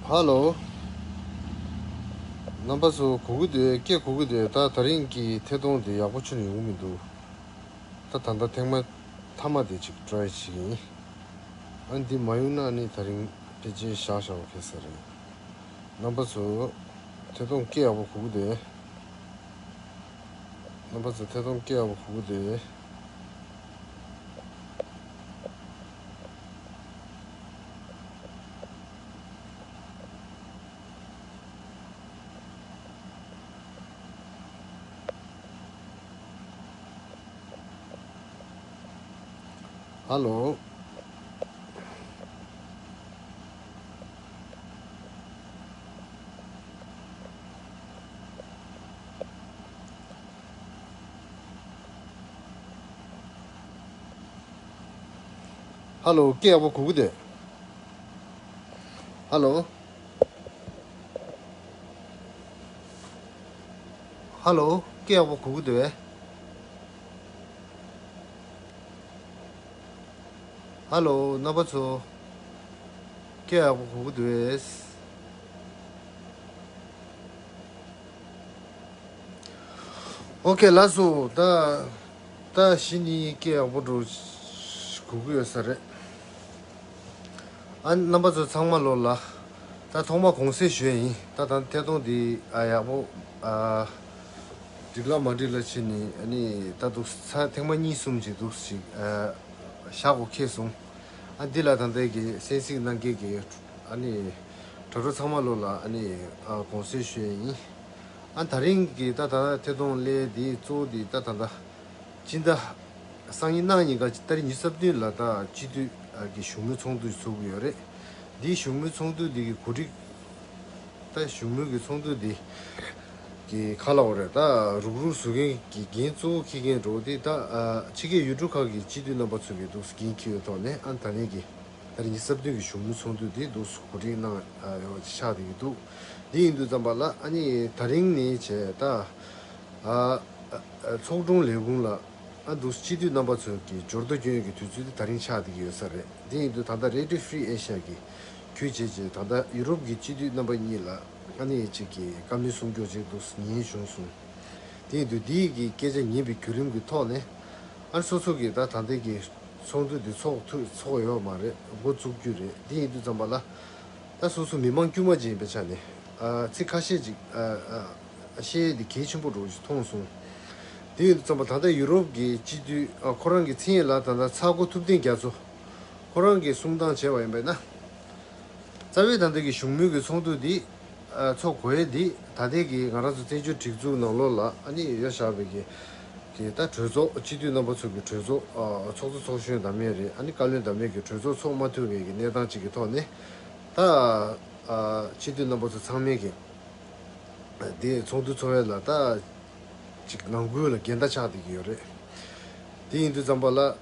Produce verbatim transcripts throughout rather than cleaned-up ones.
ཧ་ལོ། རྣམ་པ་ཚོ་གོ་གི་འདུག་སྐད་གོ་གི་འདུག་ད་དེ་རིང་གི་ཐད་གཏོང་དེ་ཡག་པོ་ཁྱོན་ནས་ཡོང་གི་མི་འདུག་ད་ད་ལྟ་ཐེངས་མ་མཐའ་མ་དེ་ཅིག་ཊི་རའི་བྱེད་ཀྱི་ཡིན། ཨ་འདི་མ་ཡོང་ན་ནི་དེ་རིང་ཕལ་ཆེར་བཞག་བཞག་པ་ཁེལ་ས་རེད། རྣམ་པ་ཚོ་ཐད་གཏོང་སྐད་ཡག་པོ་གོ་གི་འདུག་རྣམ་པ་ཚོ་ཐད་གཏོང་སྐད་ཡག་པོ་གོ་གི་འདུག་ཧ་ལོ། ཧ་ལོ། སྐད་ཡག་པོ་གོ་གི་འདུག་ཧ་ལོ། ཧ་ལོ། སྐད་ཡག་པོ་གོ་གི་འདུག་གས། ཧ་ལོ། རྣམ་པ་ཚོ། སྐད་ཡག་པོ་གོ་གི་འདུག་གས། ཨོ་ཁེ། ལགས་སོ། ད་ད་གཞི་ནས་སྐད་ཡག་པོ་འགྲོ་གོ་གི་ཡོད་ས་རེད། ཨ་རྣམ་པ་ཚོ་ཚང་མ་ལོ་ལ། ད་ཐོག་མ་གོང་གསལ་ཞུ་ཡ་ཡིན། ད་ད་ཐད་གཏོང་འདི་ཨ་ཡག་པོ་ཨ་འགྲིག་ལ་མ་འགྲིག་ལ་ཕྱིན་ནས་ཨ་ནི་ད་འདུག་ས་ཐེངས་མ་གཉིས་གསུམ་ཅིག་འདུག་ཅིག་ཨ་བཞག་དགོས་ཁེལ་སོང་། ཨ་འདི་ལ་ད་ལྟའི་གི་གསན་གཟིགས་གནང་མཁན་གི་ཨ་ནི་དྲ་གྲོགས་ཚང་མ་ལོ་ལ་ཨ་ནི་ཨ་དགོངས་སེལ་ཞུ་ཡ་ཡིན། ཨ་དེ་རིང་གི་ད་ད་ཐད་གཏོང་ལས་འདི་གཙོ་བོ་འདི་ད་ད་ད་སྤྱི་ཟླ་སང་ཉིན་གནངས་ཉིན་ག་ཏ་རིག་ཉི་ཤུ་རྩ་བདུན་ལ་ད་སྤྱི་འཐུས་ཀྱི་བཞུགས་མོལ་ཚོགས་འདུ་ཚོགས་ཀྱི་ཡོད་རེད། འདིའི་བཞུགས་མོལ་ཚོགས་འདུ་འདི་གི་གོ་སྒྲིག་ད་བཞུགས་མོལ་གྱི་ཚོགས་འདུ་འདི་གི་ག་ལབ་དགོས་རེད། ད་རུག་རུག་བཟོ་མཁན་གྱི་འགན་གཙོ་བོ་འཁྱེར་མཁན་འདྲ་བོ་དེ་ད་ཕྱི་རྒྱལ་ཡུལ་གྲུ་ཁག་གི་སྤྱི་འཐུས་རྣམ་པ་ཚོ་གི་འདུག་འགན་འཁྱེར་བའི་ཐོག་ནས་ཨ་ད་ནས་གི་ད་རེས་ཉི་ཤུ་རྩ་བདུན་གྱི་བཞུགས་མོལ་ཚོགས་འདུ་འདི་འདུག་གོ་སྒྲིག་གནང་ཡོད་པ་ཆགས་བསྡད་ཀྱི་འདུག་འདི་ཡིན་དུས་ཙམ་པ་ལ་ཨ་ནི་ད་རིང་ནས་བྱས་ད་ཚོགས་དྲུང་ལས་ཁུངས་ལ་ཨ་འདུག་སྤྱི་འཐུས་རྣམ་པ་ཚོས་ཀྱི་འབྱོར་ཐོ་སྐྱོན་ཡས་ཀྱི་དུས་ཚོད་དེ་ད་རིང་ཆགས་བསྡད་ཀྱི་ཡོད་ས་རེད། འདི་ཡིན་དུས་ད་ལྟ་Radio Free Asia་གིས་བརྒྱུད་བྱས་རྗེས་ད་ལྟ་ཡུ་རོབ་ཀྱི་སྤྱི་འཐུས་རྣམ་པ་གཉིས་ལ་ཨ་ནི་གཅིག་གིས་བཀའ་མོལ་གསུང་སྐྱོར་ཅིག་འདུག་ཉན་བྱུང་སོང་། དེ་ཡིན་དུས་འདི་ཡི་གི་སྐད་ཆ་ཉན་པའི་བརྒྱུད་རིམ་གྱི་ཐོག་ནས་ཨ་སོ་སོ་གི་ད་ད་ལྟའི་གི་ཚོགས་འདུ་འདི་ཚོགས་ཐུབ་ཚོགས་ཡོད་མ་རེད། འགོ་བཙུགས་རྒྱུ་རེད། འདི་ཡིན་དུས་ཙམ་པ་ལ་ད་སོ་སོ་མི་མང་དཀྱུས་མ་ཅིག་ཡིན་པའི་ཆ་ནས་ཨ་ཚིག་ཁ་ཤས་ཅིག་ཨ་ཨ་བཤད་ཡས་འདི་གལ་ཆེན་པོ་འདྲ་བོ་ཞིག་མཐོང་སོང་། དེ་ཡིན་དུས་ཙམ་པ་ད་ལྟ་ཡུ་རོབ་ཀྱི་སྤྱི་འཐུས་ཨ་ཁོ་རང་གི་མཚན་ཡིག་ལ་ད་ལྟ་ཚ་གོ་ཐུབ་བསྟན་རྒྱ་མཚོ་ཁོ་རང་གིས་གསུང་སྟངས་བྱས་པ་ཡིན་པས་ན། རྩ་བའི་ད་ལྟ་གི་བཞུགས་མོལ་གྱི་ཚོགས་འདུ་འདི་ཨ་ཚོགས་དགོས་ཡས་འདི་ད་ལྟའི་གི་ང་རང་ཚོ་བཙན་བྱོལ་སྒྲིག་འཛུགས་ནང་ལོགས་ལ་ཨ་ནི་ཡོད་བཞག་པའི་གི་གི་ད་གྲོས་ཚོགས་སྤྱི་འཐུས་རྣམ་པ་ཚོ་གི་གྲོས་ཚོགས་ཨ་ཚོགས་གཙོ་ཚོགས་གཞོན་འདྲ་མིན་རེད། ཨ་ནི་བཀའ་བློན་འདྲ་མིན་གི་གྲོས་ཚོགས་ཚོགས་མ་ཐུབ་པའི་གི་གནས་སྟངས་ཅིག་གི་ཐོག་ནས་ད་ཨ་སྤྱི་འཐུས་རྣམ་པ་ཚོ་ཚང་མས་གི་འདི་ཚོགས་འདུ་ཚོགས་ཡས་ལ་ད་ཅིག་ནང་ཁུལ་ལ་འགལ་ཟླ་ཆགས་བསྡད་ཀྱི་ཡོད་རེད། དེ་ཡིན་དུས་ཙམ་པ་ལ་ཨ་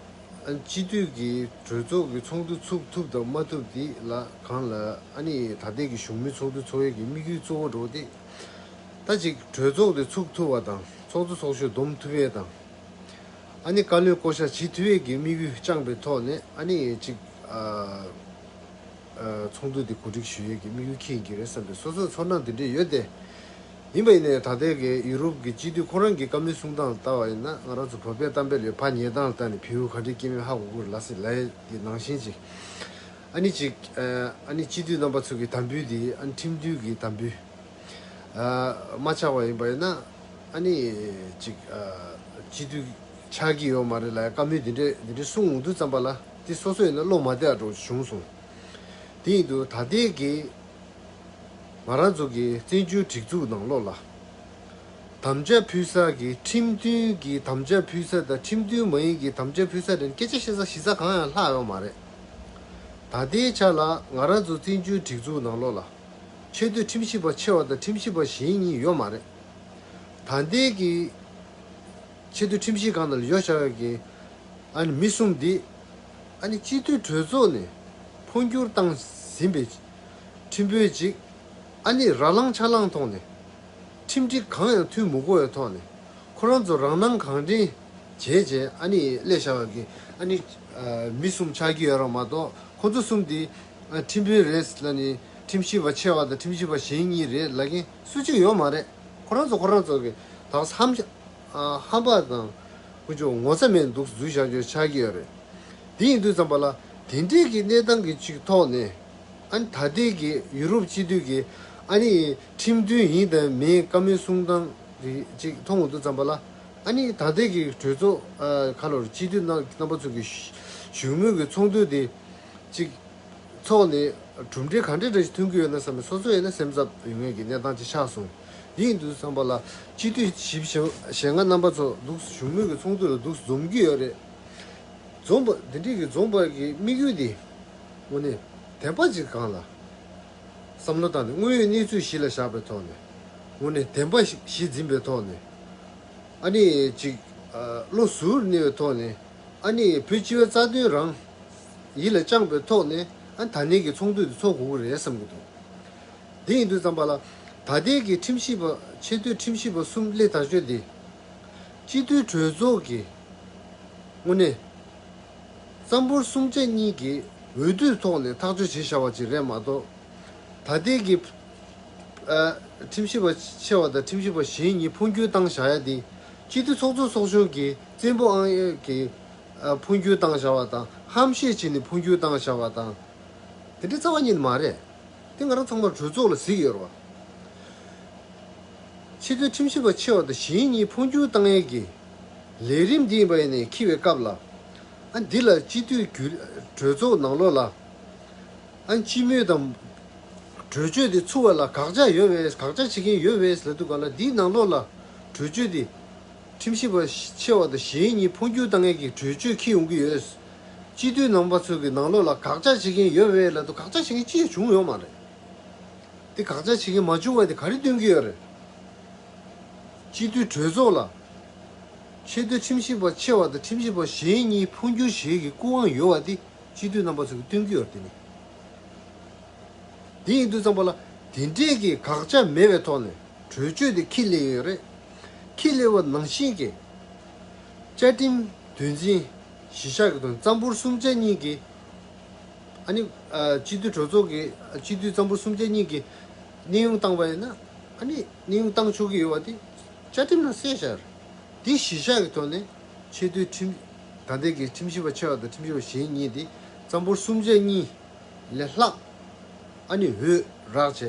སྤྱི་འཐུས་ཀྱི་གྲོས་ཚོགས་ཀྱི་ཚོགས་འདུ་ཚུགས་ཐུབ་དང་མ་ཐུབ་དེ་ལ་གང་ལ་ཨ་ནི་ད་ལྟའི་གི་བཞུགས་མོལ་ཚོགས་འདུ་ཚོགས་ཡས་ཀྱི་དམིགས་ཡུལ་གཙོ་བོ་འདྲ་བོ་དེ་ད་ཅིག་གྲོས་ཚོགས་དེ་ཚུགས་ཐུབ་པ་དང་ཚོགས་གཙོ་ཚོགས་གཞོན་བསྡོམས་ཐུབ་ཡས་དང་། ཨ་ནི་བཀའ་བློན་བསྐོ་བཞག་བྱེད་ཐུབ་ཡས་ཀྱི་དམིགས་ཡུལ་བཅངས་པའི་ཐོག་ནས་ཨ་ནི་ཅིག་ཨ་ཨ་ཚོགས་འདུ་འདི་གོ་སྒྲིག་ཞུ་ཡས་ཀྱི་དམིགས་ཡུལ་འཁྱེར་གྱི་རེད་བསམ་པའི་སོ་སོའི་ཚོར་སྣང་འདི་འདྲས་ཡོད་དེ། ཡིན་པ་ཡིན་ནའི་ད་ལྟའི་གི་ཡུ་རོབ་ཀྱི་སྤྱི་འཐུས་ཁོ་རང་གི་བཀའ་མོལ་གསུང་སྟངས་ལ་ལྟ་བ་ཡིན་ན་ང་རང་ཚོ་བོད་པའི་གཏམ་དཔེ་ལ་ཕར་ཉལ་སྟངས་ལ་ལྟ་ནས་བེའུ་ག་འདྲས་སྐྱེ་མེད་ཧ་གོ་གི་རེད་ལ་ཟེར་ལབ་ཡས་དེ་ནང་བཞིན་ཅིག་ཨ་ནི་ཅིག་ཨ་ཨ་ནི་སྤྱི་འཐུས་རྣམ་པ་ཚོ་གི་དམ་འབུལ་དེ་ཨ་ནི་ཁྲིམས་མཐུན་གྱི་དམ་འབུལ། ཨ་མ་ཆགས་པ་ཡིན་པ་ཡིན་ན་ཨ་ནི་ཅིག་ཨ་སྤྱི་འཐུས་ཆགས་ཀྱི་ཡོད་མ་རེད་ལབ་ཡ་བཀའ་མོལ་འདི་འདྲས་འདི་འདྲས་གསུང་འོང་དུས་ཙམ་པ་ལ་དེ་སོ་སོ་ཡིན་ན་བློ་མ་བདེ་བ་འདྲ་བོ་བྱུང་སོང་། དེ་ཡིན་དུས་ད་ལྟའི་གི་ང་རང་ཚོ་གི་བཙན་བྱོལ་སྒྲིག་འཛུགས་ནང་ལོགས་ལ་དམ་བཅའ་ཕུལ་ས་གི་ཁྲིམས་མཐུན་གྱི་དམ་བཅའ་ཕུལ་ས་དང་ཁྲིམས་མཐུན་མ་ཡིན་གྱི་དམ་བཅའ་ཕུལ་ས་དེ་སྐད་ཆ་བཤད་ས་གཞི་རྩ་གང་ཡང་ལྷག་ཡོད་མ་རེད། ད་ལྟའི་ཆ་ལ་ང་རང་ཚོ་བཙན་བྱོལ་སྒྲིག་འཛུགས་ནང་ལོགས་ལ་ཆེས་མཐོའི་ཁྲིམས་ཞིབ་པ་ཆེ་བ་དང་ཁྲིམས་ཞིབ་པ་གཞན་གཉིས་ཡོད་མ་རེད། ད་ལྟའི་གི་ཆེས་མཐོའི་ཁྲིམས་ཞིབ་ཁང་ནང་ལ་ཡོད་བཞག་ཡོད་ཀྱི་ཨ་ནི་མི་གསུམ་འདི་ཨ་ནི་སྤྱི་འཐུས་གྲོས་ཚོགས་ནས་འཕོ་འགྱུར་བཏང་ཟིན་པའི་ཁྲིམས་དཔོན་ཅིག་ཨ་ནི་ར་ལངས་ཆ་ལངས་ཐོག་ནས་ཁྲིམས་སྒྲིག་གང་ཡང་མཐུན་མི་དགོས་པའི་ཐོག་ནས་ཁོ་རང་ཚོ་རང་སྣང་གང་དྲན་བྱས་བྱས་ཨ་ནི་སླེབས་བཞག་པ་གི་ཨ་ནི་ཨ་མི་གསུམ་ཆགས་ཀྱི་ཡོད་རེད་མ་གཏོགས་ཁོ་ཚོ་གསུམ་དེ་ཨ་ཁྲིམས་དཔོན་རེད་ལབ་ནས་ ཁྲིམས་ཞིབ་པ་ཆེ་བ་དང་ཁྲིམས་ཞིབ་པ་གཞན་གཉིས་རེད་ལབ་མཁན་སུ་གཅིག་ཡོད་མ་རེད། ཁོ་རང་ཚོ་ཁོ་རང་ཚོ་གི་ད་ཧམ་ཨ་ཧམ་པ་དང་ཀུ་ཅོ་ངོ་ཚ་མེད་འདུག་འཛུལ་བཞག་རྒྱུ་ཆགས་ཀྱི་ཡོད་རེད། དེ་ཡིན་དུས་ཙམ་པ་ལ་དེ་འདྲས་ཀྱི་གནས་སྟངས་ཀྱི་གཅིག་ཐོག་ནས་ཨ་ནི་ད་ལྟའི་གི་ཡུ་རོབ་སྤྱི་འཐུས་ཀྱི་ཨ་ནི་ཁྲིམས་མཐུན་ཡིན་དང་མིན་བཀའ་མོལ་གསུང་སྟངས་རེ་གཅིག་མཐོང་འོང་དུས་ཙམ་པ་ལ་ཨ་ནི་ད་ལྟའི་གི་གྲོས་ཚོགས་ཨ་ག་ལོར་སྤྱི་འཐུས་རྣམ་རྣམ་པ་ཚོ་གི་བཞུགས་མོལ་གྱི་ཚོགས་འདུ་དེ་གཅིག་ཚོགས་ནས་གྲུབ་འབྲས་ག་འདྲ་འདྲ་ཞིག་ཐོན་གྱི་ཡོད་ན་བསམ་ནས་སོ་སོ་ཡིན་ན་སེམས་འཚབ་ཡོང་ངེས་ཀྱི་གནས་སྟངས་ཅིག་ཆགས་སོང་། དེ་ཡིན་དུས་ཙམ་པ་ལ་སྤྱི་འཐུས་བཞི་བཅུ་ཞེ་ལྔ་རྣམ་པ་ཚོ་འདུག་བཞུགས་མོལ་གྱི་ཚོགས་འདུ་ལ་འདུག་འཛོམས་ཀྱི་ཡོད་རེད། འཛོམས་པ་འདི་འདྲས་ཀྱི་འཛོམས་པ་གི་དམིགས་ཡུལ་དེ་དངོས་གནས་བདེན་པ་ཅིག་སྒང་ལ་བསམ་བློ་བཏང་ནས་དངོས་ཡོད་གནས་ཚུལ་གཞི་ལ་བཞག་པའི་ཐོག་ནས་དངོས་གནས་བདེན་པ་ཞིག་གཞི་འཛིན་པའི་ཐོག་ནས་ཨ་ནི་ཅིག་བློ་གཟུར་གནས་པའི་ཐོག་ནས་ཨ་ནི་བོད་སྤྱི་པའི་རྩ་དོན་རང་ཡིད་ལ་བཅངས་པའི་ཐོག་ནས་ཨ་ད་ནས་ཀྱི་ཚོགས་འདུ་དེ་ཚོགས་དགོས་ཀྱི་རེད་བསམ་གྱི་འདུག་དེ་ཡིན་དུས་ཙམ་པ་ལ་ད་ལྟའི་གི་ཁྲིམས་ཞིབ་པ་ཆེས་མཐོའི་ཁྲིམས་ཞིབ་པ་གསུམ་སླེབས་ཐག་གཅོད་དེ་སྤྱི་འཐུས་གྲོས་ཚོགས་ཀྱི་དངོས་གནས་རྩ་འབོར་གསུམ་ཆ་གཉིས་ཀྱི་འོས་བསྡུའི་ཐོག་ནས་ཐག་གཅོད་བྱས་བཞག་པ་ཅིག་རེད་མ་གཏོགས། ད་ལྟའི་གི་ཨ་ཁྲིམས་ཞིབ་པ་ཆེ་བ་དང་ཁྲིམས་ཞིབ་པ་གཞན་གཉིས་འཕོ་འགྱུར་བཏང་བཞག་ཡ་དེ་སྤྱི་འཐུས་ཚོགས་གཙོ་ཚོགས་ཆུང་གིས་བཙན་པོ་ཨང་ཡོད་ཀྱི་ཨ་འཕོ་འགྱུར་བཏང་བཞག་པ་དང་ཧམ་བཤད་བྱས་ནས་འཕོ་འགྱུར་བཏང་བཞག་པ་དང་། དེ་འདྲའི་རྩ་བ་ཉིད་ནས་མ་རེད། དེ་ང་རང་ཚང་མ་གྲོས་ཚོགས་ལ་གཟིགས་ཡོད་རེད་བ། ཆེས་མཐོའི་ཁྲིམས་ཞིབ་པ་ཆེ་བ་དང་གཞན་གཉིས་འཕོ་འགྱུར་བཏང་ཡས་ཀྱི་ལས་རིམ་འདི་ཡིན་པ་ཡིན་ནའི་འཁྱེར་བའི་སྐབས་ལ། ཨ་འདི་ལ་སྤྱི་འཐུས་རྒྱུན་གྲོས་ཚོགས་ནང་ལོགས་ལ་ཨ་སྤྱི་མོས་དང་གྲོས་ཆོད་དེ་ཚུགས་པ་ལ་དགག་བྱ་ཡོད་པས་དགག་བྱ་བྱེད་མཁན་ཡོད་པས་ལབ་དུས་ག་ལ་འདིའི་ནང་ལོགས་ལ་གྲོས་ཆོད་དེ། ཁྲིམས་ཞིབ་པ་ཆེ་བ་དང་གཞན་གཉིས་འཕོ་འགྱུར་བཏང་མཁན་གྱི་གྲོས་ཆོད་འཁྱེར་ཡོང་གི་ཡོད། སྤྱི་འཐུས་རྣམ་པ་ཚོ་གི་ནང་ལོགས་ལ་དགག་བྱ་བྱེད་མཁན་ཡོད་པས་ལབ་དུས་དགག་བྱ་བྱེད་མཁན་ཅི་ཡང་བྱུང་ཡོད་མ་རེད། དེ་དགག་བྱ་བྱེད་མཁན་མ་བྱུང་བ་དེ་ག་རེ་སྟོན་གྱི་ཡོད་རེད། སྤྱི་འཐུས་གྲོས་ཚོགས་ལ་ཆེས་མཐོའི་ཁྲིམས་ཞིབ་པ་ཆེ་བ་དང་ཁྲིམས་ཞིབ་པ་གཞན་གཉིས་འཕོ་འགྱུར་བྱེད་ཀྱི་སྐུ་དབང་ཡོད་པ་དེ་སྤྱི་འཐུས་རྣམ་པ་ཚོ་གི་སྟོན་གྱི་ཡོད་རེད་དེ་ནི། དེ་ཡིན་དུས་ཙམ་པ་ལ་དེ་འདྲས་ཀྱི་དགག་བྱ་མེད་པའི་ཐོག་ནས་གྲོས་ཆོད་དེ་འཁྱེར་སླེབས་ཡོད་རེད། འཁྱེར་སླེབས་པ་ནང་བཞིན་གྱི་བཅའ་ཁྲིམས་དོན་ཚན་གཞི་བཞག་གི་དོན་རྩ་འབོར་གསུམ་ཆ་གཉིས་ཀྱི་ཨ་ནི་ཨ་སྤྱི་འཐུས་གྲོས་ཚོགས་ཀྱི་སྤྱི་འཐུས་རྩ་འབོར་གསུམ་ཆ་གཉིས་ཀྱི་གནས་དབྱུང་བཏང་བ་ཡིན་ན་ཨ་ནི་གནས་དབྱུང་བཏང་ཆོག་གི་ཡོད་པ་དེ་བཅའ་ཁྲིམས་ནང་གསལ་བཞག་རེད། དེ་གཞི་བཞག་གི་ཐོག་ནས་ཆེས་མཐོའི་ཁྲིམས་ད་ལྟའི་གི་ཁྲིམས་ཞིབ་པ་ཆེ་བ་དང་ཁྲིམས་ཞིབ་པ་གཞན་གཉིས་དེ་རྩ་འབོར་གསུམ་ཆ་གཉིས་ལས་ལྷག་ཨ་ནི་འོས་རག་བྱས་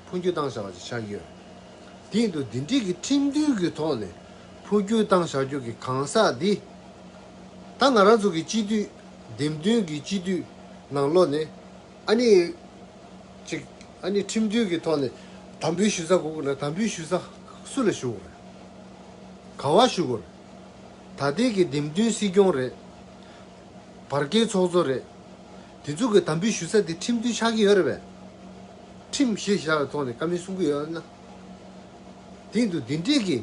འཕོ་འགྱུར་བཏང་བཞག་པ་ཅིག་ཆགས་ཀྱི་ཡོད། དེ་ཡིན་དུས་འདི་འདྲའི་གི་ཁྲིམས་མཐུན་གྱི་ཐོག་ནས་འཕོ་འགྱུར་བཏང་བཞག་རྒྱུ་གི་གང་ཟག་འདི་ད་ང་རང་ཚོ་གི་སྤྱི་འཐུས་འདེམས་ཐོན་གྱི་སྤྱི་འཐུས་ནང་ལོགས་ནས་ཨ་ནི་ཅིག་ཨ་ནི་ཁྲིམས་མཐུན་གྱི་ཐོག་ནས་དམ་འབུལ་ཞུ་ས་དགོས་ཀྱི་ན་དམ་འབུལ་ཞུ་ས་སུ་ལ་ཞུ་དགོས་རེད། ག་བ་ཞུ་དགོས་རེད། ད་ལྟའི་གི་འདེམས་ཐོན་སྲིད་སྐྱོང་རེད། བར་བརྒལ་ཚོགས་གཙོ་རེད། དེ་ཚོ་གི་དམ་འབུལ་ཞུ་ས་དེ་ཁྲིམས་མཐུན་ཆགས་ཀྱི་ཡོད་རེད་པས། ཁྲིམས་གཞི་བཞག་པའི་ཐོག་ནས་བཀའ་མོལ་གསུང་གི་ཡོད་ན། དེ་འདུག་འདི་འདྲས་ཀྱི་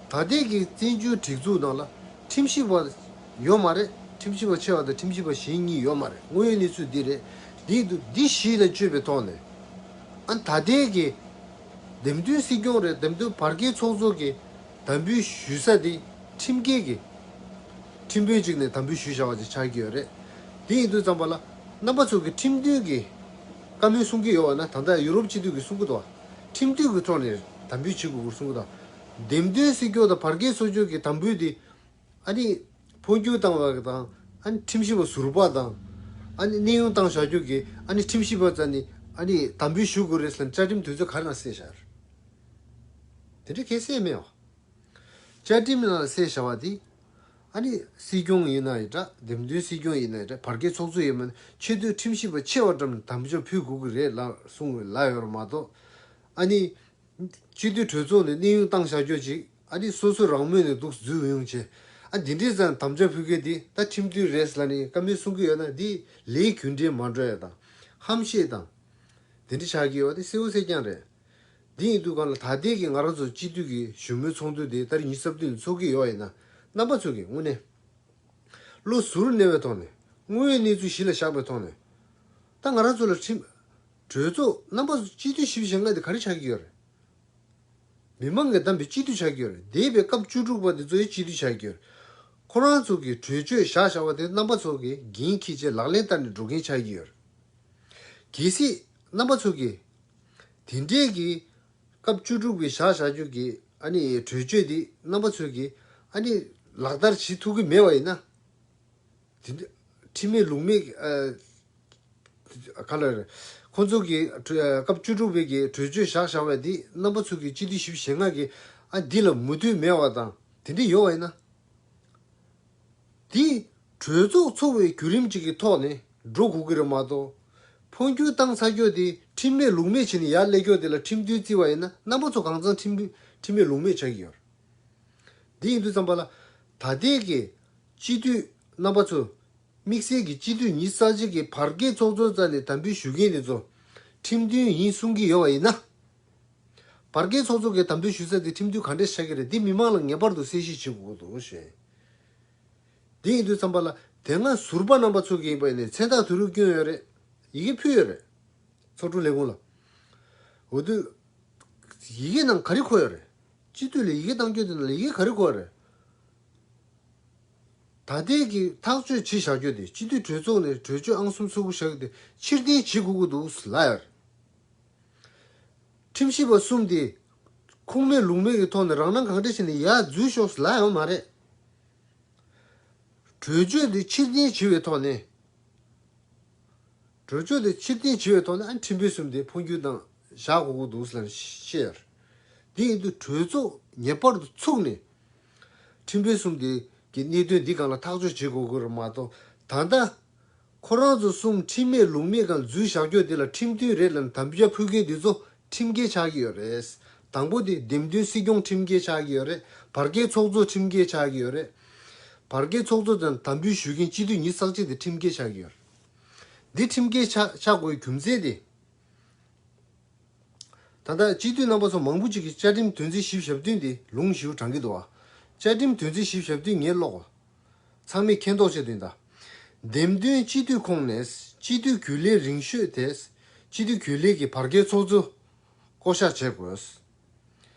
ད་ལྟའི་གི་བཙན་བྱོལ་སྒྲིག་འཛུགས་ནང་ལ་ཁྲིམས་ཞིབ་པ་ཡོད་མ་རེད། ཁྲིམས་ཞིབ་པ་ཆེ་བ་དང་ཁྲིམས་ཞིབ་པ་གཞན་གཉིས་ཡོད་མ་རེད། དངོས་ཡོད་གནས་ཚུལ་འདི་རེད། འདི་འདུག་འདི་གཞི་ལ་བཅོལ་བའི་ཐོག་ནས་ཨ་ད་ལྟའི་གི་འདེམས་ཐོན་སྲིད་སྐྱོང་རེད། འདེམས་ཐོན་བར་བརྒལ་ཚོགས་གཙོ་གི་དམ་འབུལ་ཞུ་ས་དེ་ཁྲིམས་འགལ་གྱི་ཁྲིམས་དཔོན་གཅིག་ནས་དམ་འབུལ་ཞུས་བཞག་པ་ཅིག་ཆགས་ཀྱི་ཡོད་རེད། དེ་ཡིན་དུས་ཙམ་པ་ལ་རྣམ་པ་ཚོ་གི་ཁྲིམས་མཐུན་གྱི་བཀའ་མོལ་གསུང་གི་ཡོད་པ་ན་ད་ལྟ་ཡུ་རོབ་སྤྱི་འཐུས་ཀྱིས་གསུང་གི་འདུག་ཁྲིམས་མཐུན་གྱི་ཐོག་ནས་དམ་འབུལ་བྱེད་དགོས་སྐོར་གསུང་གི་འདུག་འདེམས་ཐོན་སྲིད་སྐྱོང་དང་བར་བརྒལ་ཚོགས་ཆུང་གི་དམ་འབུལ་དེ་ཨ་ནི་འཕོ་འགྱུར་བཏང་བ་དང་ཨ་ནི་ཁྲིམས་ཞིབ་པ་ཟུར་པ་དང་ཨ་ནི་གནས་དབྱུང་བཏང་བཞག་རྒྱུ་གི་ཨ་ནི་ཁྲིམས་ཞིབ་པ་ཙམ་ནི་ཨ་ནི་དམ་འབུལ་ཞུ་དགོས་རེད་ཟེར་ན་བཅའ་ཁྲིམས་དུས་ཚོད་ག་རེ་ནང་གསལ་བཞག་རེད། དེ་འདྲ་གལ་སྲིད་མེད་པ། བཅའ་ཁྲིམས་ནང་གསལ་བཞག་པ་དེ། ཨ་ནི་སྲིད་སྐྱོང་ཡིན་ན་ཡི་འདྲ་འདེམས་ཐོན་སྲིད་སྐྱོང་ཡིན་ན་ཡི་འདྲ་བར་བརྒལ་ཚོགས་གཙོ་ཡིན་མིན་ཆེས་མཐོའི་ཁྲིམས་ཞིབ་པ་ཆེ་བ་འགྲམ་ནས་དམ་བཅའ་ཕུལ་དགོས་ཀྱི་རེད་ལ་གསུངས་ལ་ཡོད་རེད་མ་གཏོགས། ཨ་ནི་སྤྱི་འཐུས་གྲོས་ཚོགས་ནས་གནས་དབྱུང་བཏང་བཞག་རྒྱུ་ཅིག་ཨ་ནི་སོ་སོ་རང་མོས་ནས་འདུག་འཛུལ་ཡོང་བྱས་ཨ་འདི་འདྲའི་ཙང་དམ་བཅའ་ཕུལ་མཁན་འདི་ད་ཁྲིམས་མཐུན་རེད་ལ་ནི་བཀའ་མོལ་གསུང་གི་ཡོད་ན་འདི་ལས་རྒྱུ་འབྲས་མ་འགྲོ་ཡ་དང་ཧམ་བཤད་དང་དེ་འདྲ་ཆགས་ཀྱི་ཡོད་པ་དེ་གསལ་པོ་གསལ་རྐྱང་རེད། འདི་ཡིན་དུས་གང་ལ་ད་ལྟའི་གི་ང་རང་ཚོ་སྤྱི་འཐུས་ཀྱི་ཞུ་མོལ་ཚོགས་འདུ་དེ་ཏ་རིག་ཉི་ཤུ་རྩ་བདུན་ཚོགས་ཀྱི་ཡོད་ཡིན་ན་རྣམ་པ་ཚོ་གི་དངོས་གནས་བློ་གཟུར་གནས་པའི་ཐོག་ནས་དངོས་ཡོད་གནས་ཚུལ་གཞི་ལ་བཞག་པའི་ཐོག་ནས་ད་ང་རང་ཚོ་ལ་ཁྲིམས་གྲོས་ཚོགས་རྣམ་པ་ཚོ་སྤྱི་འཐུས་བཞི་བཅུ་ཞེ་ལྔ་དེ་ག་རེ་ཆགས་ཀྱི་ཡོད་རེད། མི་མང་གིས་བདམས་པའི་སྤྱི་འཐུས་ཆགས་ཀྱི་ཡོད་རེད། འདས་པའི་སྐབས་བཅུ་དྲུག་པ་དེ་ཚོ་ཡི་སྤྱི་འཐུས་ཆགས་ཀྱི་ཡོད་རེད། ཁོ་རང་ཚོ་གི་གྲོས་ཆོད་བཞག་བཞག་པ་དེ་རྣམ་པ་ཚོ་གི་འགན་འཁྱེར་བྱས་ལག་ལེན་བསྟར་ནས་འགྲོ་མཁན་ཆགས་ཀྱི་ཡོད་རེད། གལ་སྲིད་རྣམ་པ་ཚོ་གིས་ དེ་འདྲའི་གི་སྐབས་བཅུ་དྲུག་པའི་ཞག་བཞག་རྒྱུ་གི་ཨ་ནི་གྲོས་ཆོད་དེ་རྣམ་པ་ཚོས་ཀྱི་ཨ་ནི་ལག་བསྟར་བྱེད་ཐུབ་ཀྱི་མེད་པ་ཡིན་ན། དེ་འདྲ་ཁྲིམས་མེད་ལུགས་མེད་ཨ། ག་ལ་རེད། ཁོང་ཚོ་གི་གྲོས་སྐབས་བཅུ་དྲུག་པའི་གི་གྲོས་ཆོད་བཞག་བཞག་པ་དེ་རྣམ་པ་ཚོ་གི་སྤྱི་འཐུས་བཞི་བཅུ་ཞེ་ལྔ་གི་ཨ་འདི་ལ་མོས་མཐུན་མེད་པ་དང་དེ་འདྲ་ཡོད་པ་ཡིན་ན། དེ་གྲོས་ཚོགས་འཚོགས་པའི་བརྒྱུད་རིམ་གཅིག་གི་ཐོག་ནས་འགྲོ་དགོས་ཀྱི་རེད་མ་གཏོགས། འཕོ་འགྱུར་བཏང་ཚར་རྒྱུ་དེ་ཁྲིམས་མེད་ལུགས་མེད་བྱས་ནས་ཡར་སླེབས་རྒྱུ་དེ་ལ་ཁྲིམས་མཐུན་བརྩི་བ་ཡིན་ན་རྣམ་པ་ཚོ་གང་ཚང་ཁྲིམས་ཁྲིམས་མེད་ལུགས་མེད་ཆགས་ཀྱི་ཡོད་རེད། འདི་ཡིན་དུས་ཙམ་པ་ལ་ད་ལྟའི་གི་སྤྱི་འཐུས་རྣམ་པ་ཚོ། དམིགས་བསལ་གྱི་སྤྱི་འཐུས་ཉི་ཤུ་རྩ་གཅིག་གི་བར་བརྒལ་ཚོགས་གཙོའི་རྩ་ནས་དམ་འབུལ་ཞུ་མཁན་དེ་ཚོ་ཁྲིམས་མཐུན་ཡིན་གསུང་གི་ཡོད་པ་ཡིན་ན། བར་བརྒལ་ཚོགས་གཙོ་གི་དམ་འབུལ་ཞུ་ས་དེ་ཁྲིམས་མཐུན་ག་འདྲས་ཆགས་ཀྱི་རེད། འདི་མི་མང་ལ་ངེས་པར་དུ་གསལ་བཤད་བྱེད་དགོས་འདུག་ཞེས། འདི་ཡིན་དུས་ཙམ་པ་ལ་དེ་སྔ་ཟུར་པ་རྣམ་པ་ཚོ་གི་ཡིན་པ་ཡིན་ནའི་མཚན་རྟགས་དུ་རུ་བསྐྱོན་ཡོད་རེད། ཡི་གེ་ཕུལ་ཡོད་རེད། ཚོགས་དྲུང་ལས་ཁུངས་ལ། འོ་དུས། ཡི་གེ་ནང་ག་རེ་འཁོད་ཡོད་རེད། སྤྱི་འཐུས་ལ་ཡི་གེ་བཏང་རྒྱུ་དེ་ནང་ལ་ཡི་གེ་ག་རེ་འཁོད་ཡོད་རེད། ད་ལྟའི་གི་ཐག་གཅོད་བྱས་བཞག་རྒྱུ་དེ་སྤྱི་འཐུས་གྲོས་ཚོགས་ནས་གྲོས་ཆོད་ཨང་གསུམ་ཚོགས་དགུ་བཞག་རྒྱུ་དེ་ཕྱིར་འཐེན་བྱེད་དགོས་ཀྱི་འདུག་ལབ་ཡོད་རེད། ཁྲིམས་ཞིབ་པ་གསུམ་དེ་ཁུངས་མེད་ལུང་མེད་ཀྱི་ཐོག་ནས་རང་སྣང་གང་འདྲ་བྱས་ནས་ཡར་འཛུལ་ཤོག་ལབ་ཡོད་མ་རེད། གྲོས་ཆོད་དེ་ཕྱིར་འཐེན་བྱས་པའི་ཐོག་ནས། གྲོས་ཆོད་དེ་ཕྱིར་འཐེན་བྱས་པའི་ཐོག་ནས་ཨ་ཁྲིམས་དཔོན་གསུམ་དེ་འཕོ་འགྱུར་དང་བཞག་དགོས་ཀྱི་འདུག་ཟེར་བཤད་ཡོད། དེ་ཡིན་དུས་གྲོས་ཚོགས་ངེས་པར་དུ་ཚུགས་ནས་ཁྲིམས་དཔོན་གསུམ་དེ་གི་གནད་དོན་འདི་སྒང་ལ་ཐག་གཅོད་བྱེད་དགོས་ཀྱི་རེད་མ་གཏོགས། ད་ལྟ་ཁོ་རང་ཚོ་གསུམ་ཁྲིམས་མེད་ལུགས་མེད་སྒང་འཛུལ་བཞག་རྒྱུ་དེ་ལ་ཁྲིམས་མཐུན་རེད་ལབ་ནས་དམ་བཅའ་ཕུལ་མཁན་དེ་ཚོ་ཁྲིམས་འགལ་ཆགས་ཀྱི་ཡོད་རེད། དང་པོ་དེ་འདེམས་ཐོན་སྲིད་སྐྱོང་ཁྲིམས་འགལ་ཆགས་ཀྱི་ཡོད་རེད། བར་བརྒལ་ཚོགས་གཙོ་ཁྲིམས་འགལ་ཆགས་ཀྱི་ཡོད་རེད། བར་བརྒལ་ཚོགས་གཙོ་དང་དམ་འབུལ་ཞུ་མཁན་སྤྱི་འཐུས་ཉི་ཤུ་རྩ་གཅིག་དེ་ཁྲིམས་འགལ་ཆགས་ཀྱི་ཡོད་རེད། འདི་ཁྲིམས་འགལ་ཆགས་ཆགས་དགོས་རྒྱུ་མཚན་དེ། ད་ལྟ་སྤྱི་འཐུས་རྣམ་པ་ཚོ་མང་པོ་ཅིག་གིས་བཅའ་ཁྲིམས་དོན་ཚན་བཞི་བཅུ་ཞེ་བདུན་དེ་ལུང་ཞིག་དྲངས་ཀྱི་འདུག་བ། བཅའ་ཁྲིམས་དོན་ཚན་བཞི་བཅུ་ཞེ་བདུན་ངས་ཀློག་གོ། ཚང་མས་མཁྱེན་རྟོགས་བྱེད་དོན་དང་། འདེམས་ཐོན་སྤྱི་འཐུས་ཁོངས་ནས་སྤྱི་འཐུས་རྒྱུན་ལས་རིང་ཤོས་དེ་སྤྱི་འཐུས་རྒྱུན་ལས་ཀྱི་བར་བརྒལ་ཚོགས་གཙོ་བསྐོ་གཞག་བྱེད་དགོས།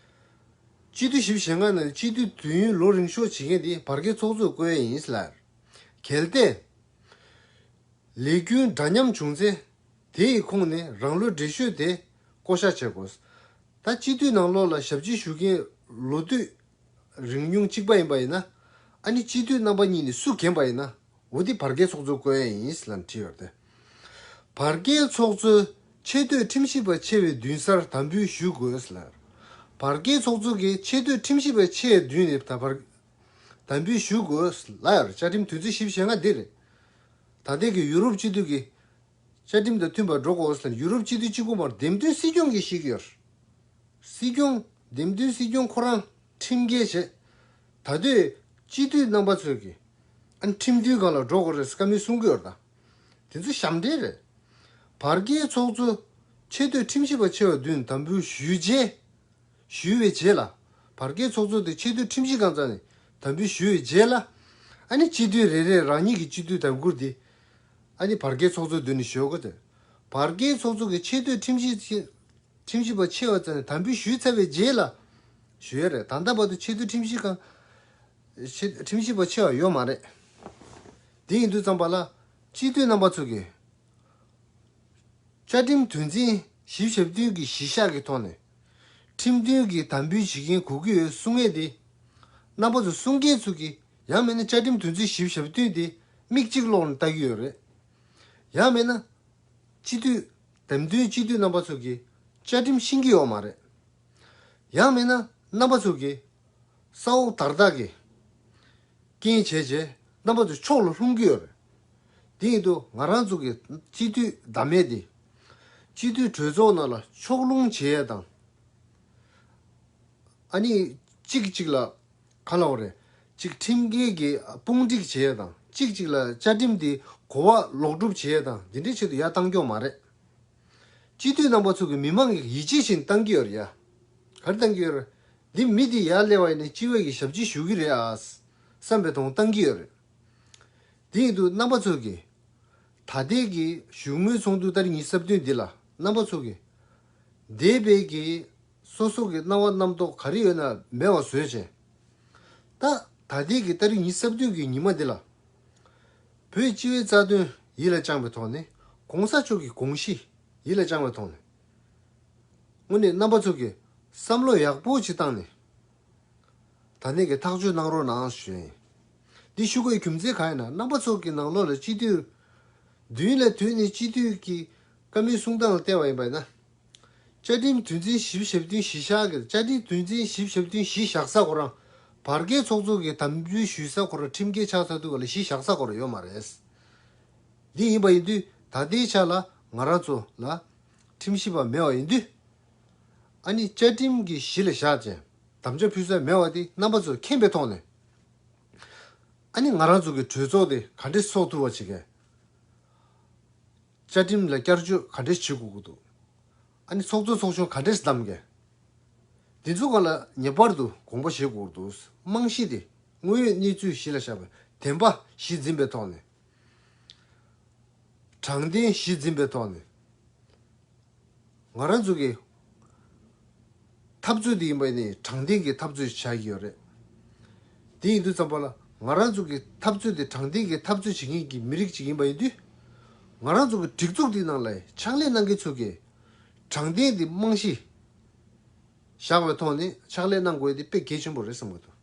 སྤྱི་འཐུས་བཞི་བཅུ་ཞེ་ལྔ་ནང་ནས་སྤྱི་འཐུས་དུས་ཡུན་ལོ་རིང་ཤོས་བྱེད་མཁན་དེ་བར་བརྒལ་ཚོགས་གཙོས་བསྐོ་ཡས་ཡིན་ལབ། གལ་ཏེ། ལས་རྒྱུན་འདྲ་མཉམ་བྱུང་ཚེ། དེ་ཡི་ཁོངས་ནས་རང་ལོ་བགྲེས་ཤོས་དེ་བསྐོ་གཞག་བྱེད་དགོས། ད་སྤྱི་འཐུས་ནང་ལོགས་ལ་ཞབས་ཕྱི་ཞུ་མཁན་ལོ་དུས་རིང་ཉུང་གཅིག་པ་ཡིན་པ་ཡིན་ན། ཨ་ནི་སྤྱི་འཐུས་རྣམ་པ་གཉིས་ནས་སུ་རྒན་པ་ཡིན་ན། འོ་དེ་བར་བརྒལ་ཚོགས་གཙོ་བསྐོ་ཡས་ཡིན་ལབ་བྲིས་ཡོད་དེ། བར་བརྒལ་ཚོགས་གཙོས་ཆེས་མཐོའི་ཁྲིམས་ཞིབ་པ་ཆེ་བའི་མདུན་སར་དམ་འབུལ་ཞུ་དགོས་ལབ། བར་བརྒལ་ཚོགས་གཙོ་གིས་ཆེས་མཐོའི་ཁྲིམས་ཞིབ་པ་ཆེ་བའི་མདུན་ནས་ད་བར། དམ་འབུལ་ཞུ་དགོས་ལབ་ཡོད་རེད། བཅའ་ཁྲིམས་དོན་ཚན་བཞི་བཅུ་ཞེ་ལྔ་འདི་རེད། ད་ལྟའི་གི་ཡུ་རོབ་སྤྱི་འཐུས་ཀྱི་བཅའ་ཁྲིམས་དང་མཐུན་པར་འགྲོ་དགོས་ཟེར་ཡུ་རོབ་སྤྱི་འཐུས་གཅིག་པུ་མར་འདེམས་ཐོན་སྲིད་སྐྱོང་གིས་བཤད་ཀྱི་ཡོད་རེད། སྲིད་སྐྱོང་། འདེམས་ཐོན་སྲིད་སྐྱོང་ཁོ་རང་ཁྲིམས་འགལ་བྱས། ད་དུས་སྤྱི་འཐུས་རྣམ་པ་ཚོས་ཀྱི་ཨ་ཁྲིམས་མཐུན་སྒང་ལ་འགྲོ་དགོས་རེད་བཀའ་མོལ་གསུང་གི་ཡོད་རེད་ད། དེ་ཚོ་ཞབས་འདྲེན་རེད། བར་བརྒལ་ཚོགས་གཙོ་ཆེས་མཐོའི་ཁྲིམས་ཞིབ་པ་ཆེ་བ་མདུན་དམ་འབུལ་ཞུས་རྗེས། ཞུས་པའི་རྗེས་ལ། བར་བརྒལ་ཚོགས་གཙོ་དེ་ཆེས་མཐོའི་ཁྲིམས་ཞིབ་ཁང་རྩ་ནས་དམ་འབུལ་ཞུས་པའི་རྗེས་ལ། ཨ་ནི་སྤྱི་འཐུས་རེ་རེས་རང་ཉིད་ཀྱི་སྤྱི་འཐུས་དམ་བསྐུལ་དེ། ཨ་ནི་བར་བརྒལ་ཚོགས་གཙོའི་མདུན་ནས་ཞུ་དགོས་ཏེ། བར་བརྒལ་ཚོགས་གཙོ་གིས་ཆེས་མཐོའི་ཁྲིམས་ཞིབ་ཅིག་ཁྲིམས་ཞིབ་པ་ཆེ་བ་རྩ་ནས་དམ་འབུལ་ཞུས་ཚར་བའི་རྗེས་ལ། ཞུ་ཡས་རེད། ད་ལྟ་བར་དུ་ཆེས་མཐོའི་ཁྲིམས་ཞིབ་ཁང་། ཆེ་ཁྲིམས་ཞིབ་པ་ཆེ་བ་ཡོད་མ་རེད། དེ་ཡིན་དུས་ཙམ་པ་ལ། སྤྱི་འཐུས་རྣམ་པ་ཚོ་གིས། བཅའ་ཁྲིམས་དོན་ཚན་བཞི་བཅུ་ཞེ་བདུན་གྱི་གཞི་བཞག་གི་ཐོག་ནས། ཁྲིམས་མཐུན་གྱི་དམ་འབུལ་བྱེད་མཁན་དགོས་ཀྱི་ཡོད་གསུང་ཡས་དེ། རྣམ་པ་ཚོ་གསུང་མཁན་ཚོ་གིས་ཡང་མིན་ན་བཅའ་ཁྲིམས་དོན་ཚན་བཞི་བཅུ་ཞེ་བདུན་དེ་མིག་གཅིག་ལོག་ནས་ལྟ་གི་ཡོད་རེད། ཡང་མིན་ན། སྤྱི་འཐུས། འདེམས་ཐོན་སྤྱི་འཐུས་རྣམ་པ་ཚོ་གིས་བཅའ་ཁྲིམས་ཤེས་ཀྱི་ཡོད་མ་རེད། ཡང་མིན་ན་རྣམ་པ་ཚོ་གིས་ས་འོག་དར་དར་གྱི་རྐྱེན་བྱས་རྗེས་རྣམ་པ་ཚོ་ཕྱོགས་ལ་ལྷུང་གི་ཡོད་རེད། དེ་ཡིན་དུས་ང་རང་ཚོ་གི་སྤྱི་འཐུས་བདམས་མེད་དེ། སྤྱི་འཐུས་གྲོས་ཚོགས་ནང་ལ་ཕྱོགས་ལྷུང་བྱེད་ཡས་དང་། ཨ་ནི་གཅིག་གཅིག་ལ་ག་ལབ་དགོས་རེད། གཅིག་ཁྲིམས་འགལ་གྱི་དཔུང་སྒྲིག་བྱེད་ཡས་དང་གཅིག་གཅིག་ལ་བཅའ་ཁྲིམས་དེ་གོ་བ་ལོག་སྒྲུབ་བྱེད་ཡས་དང་འདི་འདྲའི་ཆེད་དུ་ཡར་བཏང་རྒྱུ་མ་རེད། སྤྱི་འཐུས་རྣམ་པ་ཚོ་གིས་མི་མང་གི་ཡིད་ཆེས་བཞིན་བཏང་གི་ཡོད་རེད་ཡ། ག་རེ་བཏང་གི་ཡོད་རེད། འདི་མི་འདི་ཡར་སླེབས་པ་ཡིན་ན་སྤྱི་བའི་གི་ཞབས་ཕྱི་ཞུ་གི་རེད་ཨ། བསམ་པའི་དོང་བཏང་གི་ཡོད་རེད། དེ་ཡིན་དུས་རྣམ་པ་ཚོ་གིས། ད་ལྟའི་གི་བཞུགས་མོལ་ཚོགས་འདུ་ཏ་རིག་ཉི་ཤུ་རྩ་བདུན་འདི་ལ་རྣམ་པ་ཚོ་གིས། འདས་པའི་གི་སོ་སོ་གི་སྣང་བ་རྣམ་རྟོག་ག་རེ་ཡོད་ན་མེད་པ་བཟོས་བྱས། ད་ད་ལྟའི་གི་ཏ་རིག་ཉི་ཤུ་རྩ་བདུན་གི་ཉི་མ་འདི་ལ། བོད་སྤྱི་བའི་རྩ་དོན་ཡིད་ལ་བཅངས་པའི་ཐོག་ནས་༸གོང་ས་མཆོག་གི་དགོངས་གཞི་ཡིད་ལ་བཅངས་པའི་ཐོག་ནས། དངོས་གནས་རྣམ་པ་ཚོ་གིས་བསམ་བློ་ཡག་པོ་ཅིག་བཏང་ནས། ད་ནས་ཀྱི་ཐག་གཅོད་གནང་རོགས་གནང་ཞུ་ཡིན། འདི་ཞུ་དགོས་རྒྱུ་མཚན་གང་ཡིན་ན། རྣམ་པ་ཚོ་གི་ནང་ལོགས་ལ་སྤྱི་འཐུས་མདུན་ལ་དུས་ནས་སྤྱི་འཐུས་ཀྱི་བཀའ་མོལ་གསུང་སྟངས་ལ་བལྟས་པ་ཡིན་པ་ཡིན་ན། བཅའ་ཁྲིམས་དོན་ཚན་བཞི་བཅུ་ཞེ་བདུན་གཞི་བཞག་གི། བཅའ་ཁྲིམས་དོན་ཚན་བཞི་བཅུ་ཞེ་བདུན་གཞི་བཞག་ས་ཁོ་རང་བར་བརྒལ་ཚོགས་གཙོ་གི་དམ་འབུལ་ཞུ་ས་ཁོ་རང་ཁྲིམས་འགལ་ཆགས་ཚར་དུས་ག་ལ་གཞི་བཞག་ས་ཁོ་རང་ཡོད་མ་རེད། འདི་ཡིན་པ་ཡིན་དུས་ད་ལྟའི་ཆ་ལ་ང་རང་ཚོ་ལ་ཁྲིམས་ཞིབ་པ་མེད་པ་ཡིན་དུས། ཨ་ནི་བཅའ་ཁྲིམས་ཀྱི་གཞི་ལ་བཞག་བྱས་དམ་བཅའ་ཕུལ་ས་མེད་པ་དེ་རྣམ་པ་ཚོས་མཁྱེན་པའི་ཐོག་ནས། ཨ་ནི་ང་རང་ཚོ་གི་གྲོས་ཚོགས་དེ་ག་འདྲས་ཚོགས་ཐུབ་པ་བྱེད་མཁན། བཅའ་ཁྲིམས་ལ་བསྐྱར་བཅོས་ག་འདྲས་བྱེད་དགོས་ཀྱི་འདུག་ཨ་ནི་ཚོགས་གཙོ་ཚོགས་ཆུང་ག་འདྲས་བདམས་མཁན། འདི་ཚོ་སྒང་ལ་ངེས་པར་དུ་དགོངས་པ་བཞེས་དགོས་ཀྱི་འདུག་རྨང་གཞི་དེ་དངོས་ཡོད་གནས་ཚུལ་གཞི་ལ་བཞག་པའི་བདེན་པ་གཞི་འཛིན་པའི་ཐོག་ནས། དྲང་བདེན་གཞི་འཛིན་པའི་ཐོག་ནས། ང་རང་ཚོ་གི་འཐབ་རྩོད་དེ་ཡིན་པ་ཡིན་ནའི་དྲང་བདེན་གྱི་འཐབ་རྩོད་ཆགས་ཀྱི་ཡོད་རེད། དེ་ཡིན་དུས་ཙམ་པ་ལ་ང་རང་ཚོ་གི་འཐབ་རྩོད་དེ་དྲང་བདེན་གྱི་འཐབ་རྩོད་བྱེད་མཁན་གྱི་མི་རིགས་ཅིག་ཡིན་པ་ཡིན་དུས། ང་རང་ཚོ་གི་སྒྲིག་འཛུགས་དེ་ནང་ལ་ཕྱག་ལས་གནང་མཁན་ཚོ་གིས་དྲང་བདེན་དེ་རྨང་གཞི་བཞག་པའི་ཐོག་ནས་ཕྱག་ལས་གནང་དགོས་དེ་དཔེ་གལ་ཆེན་པོ་རེད་བསམ་གྱི་འདུག་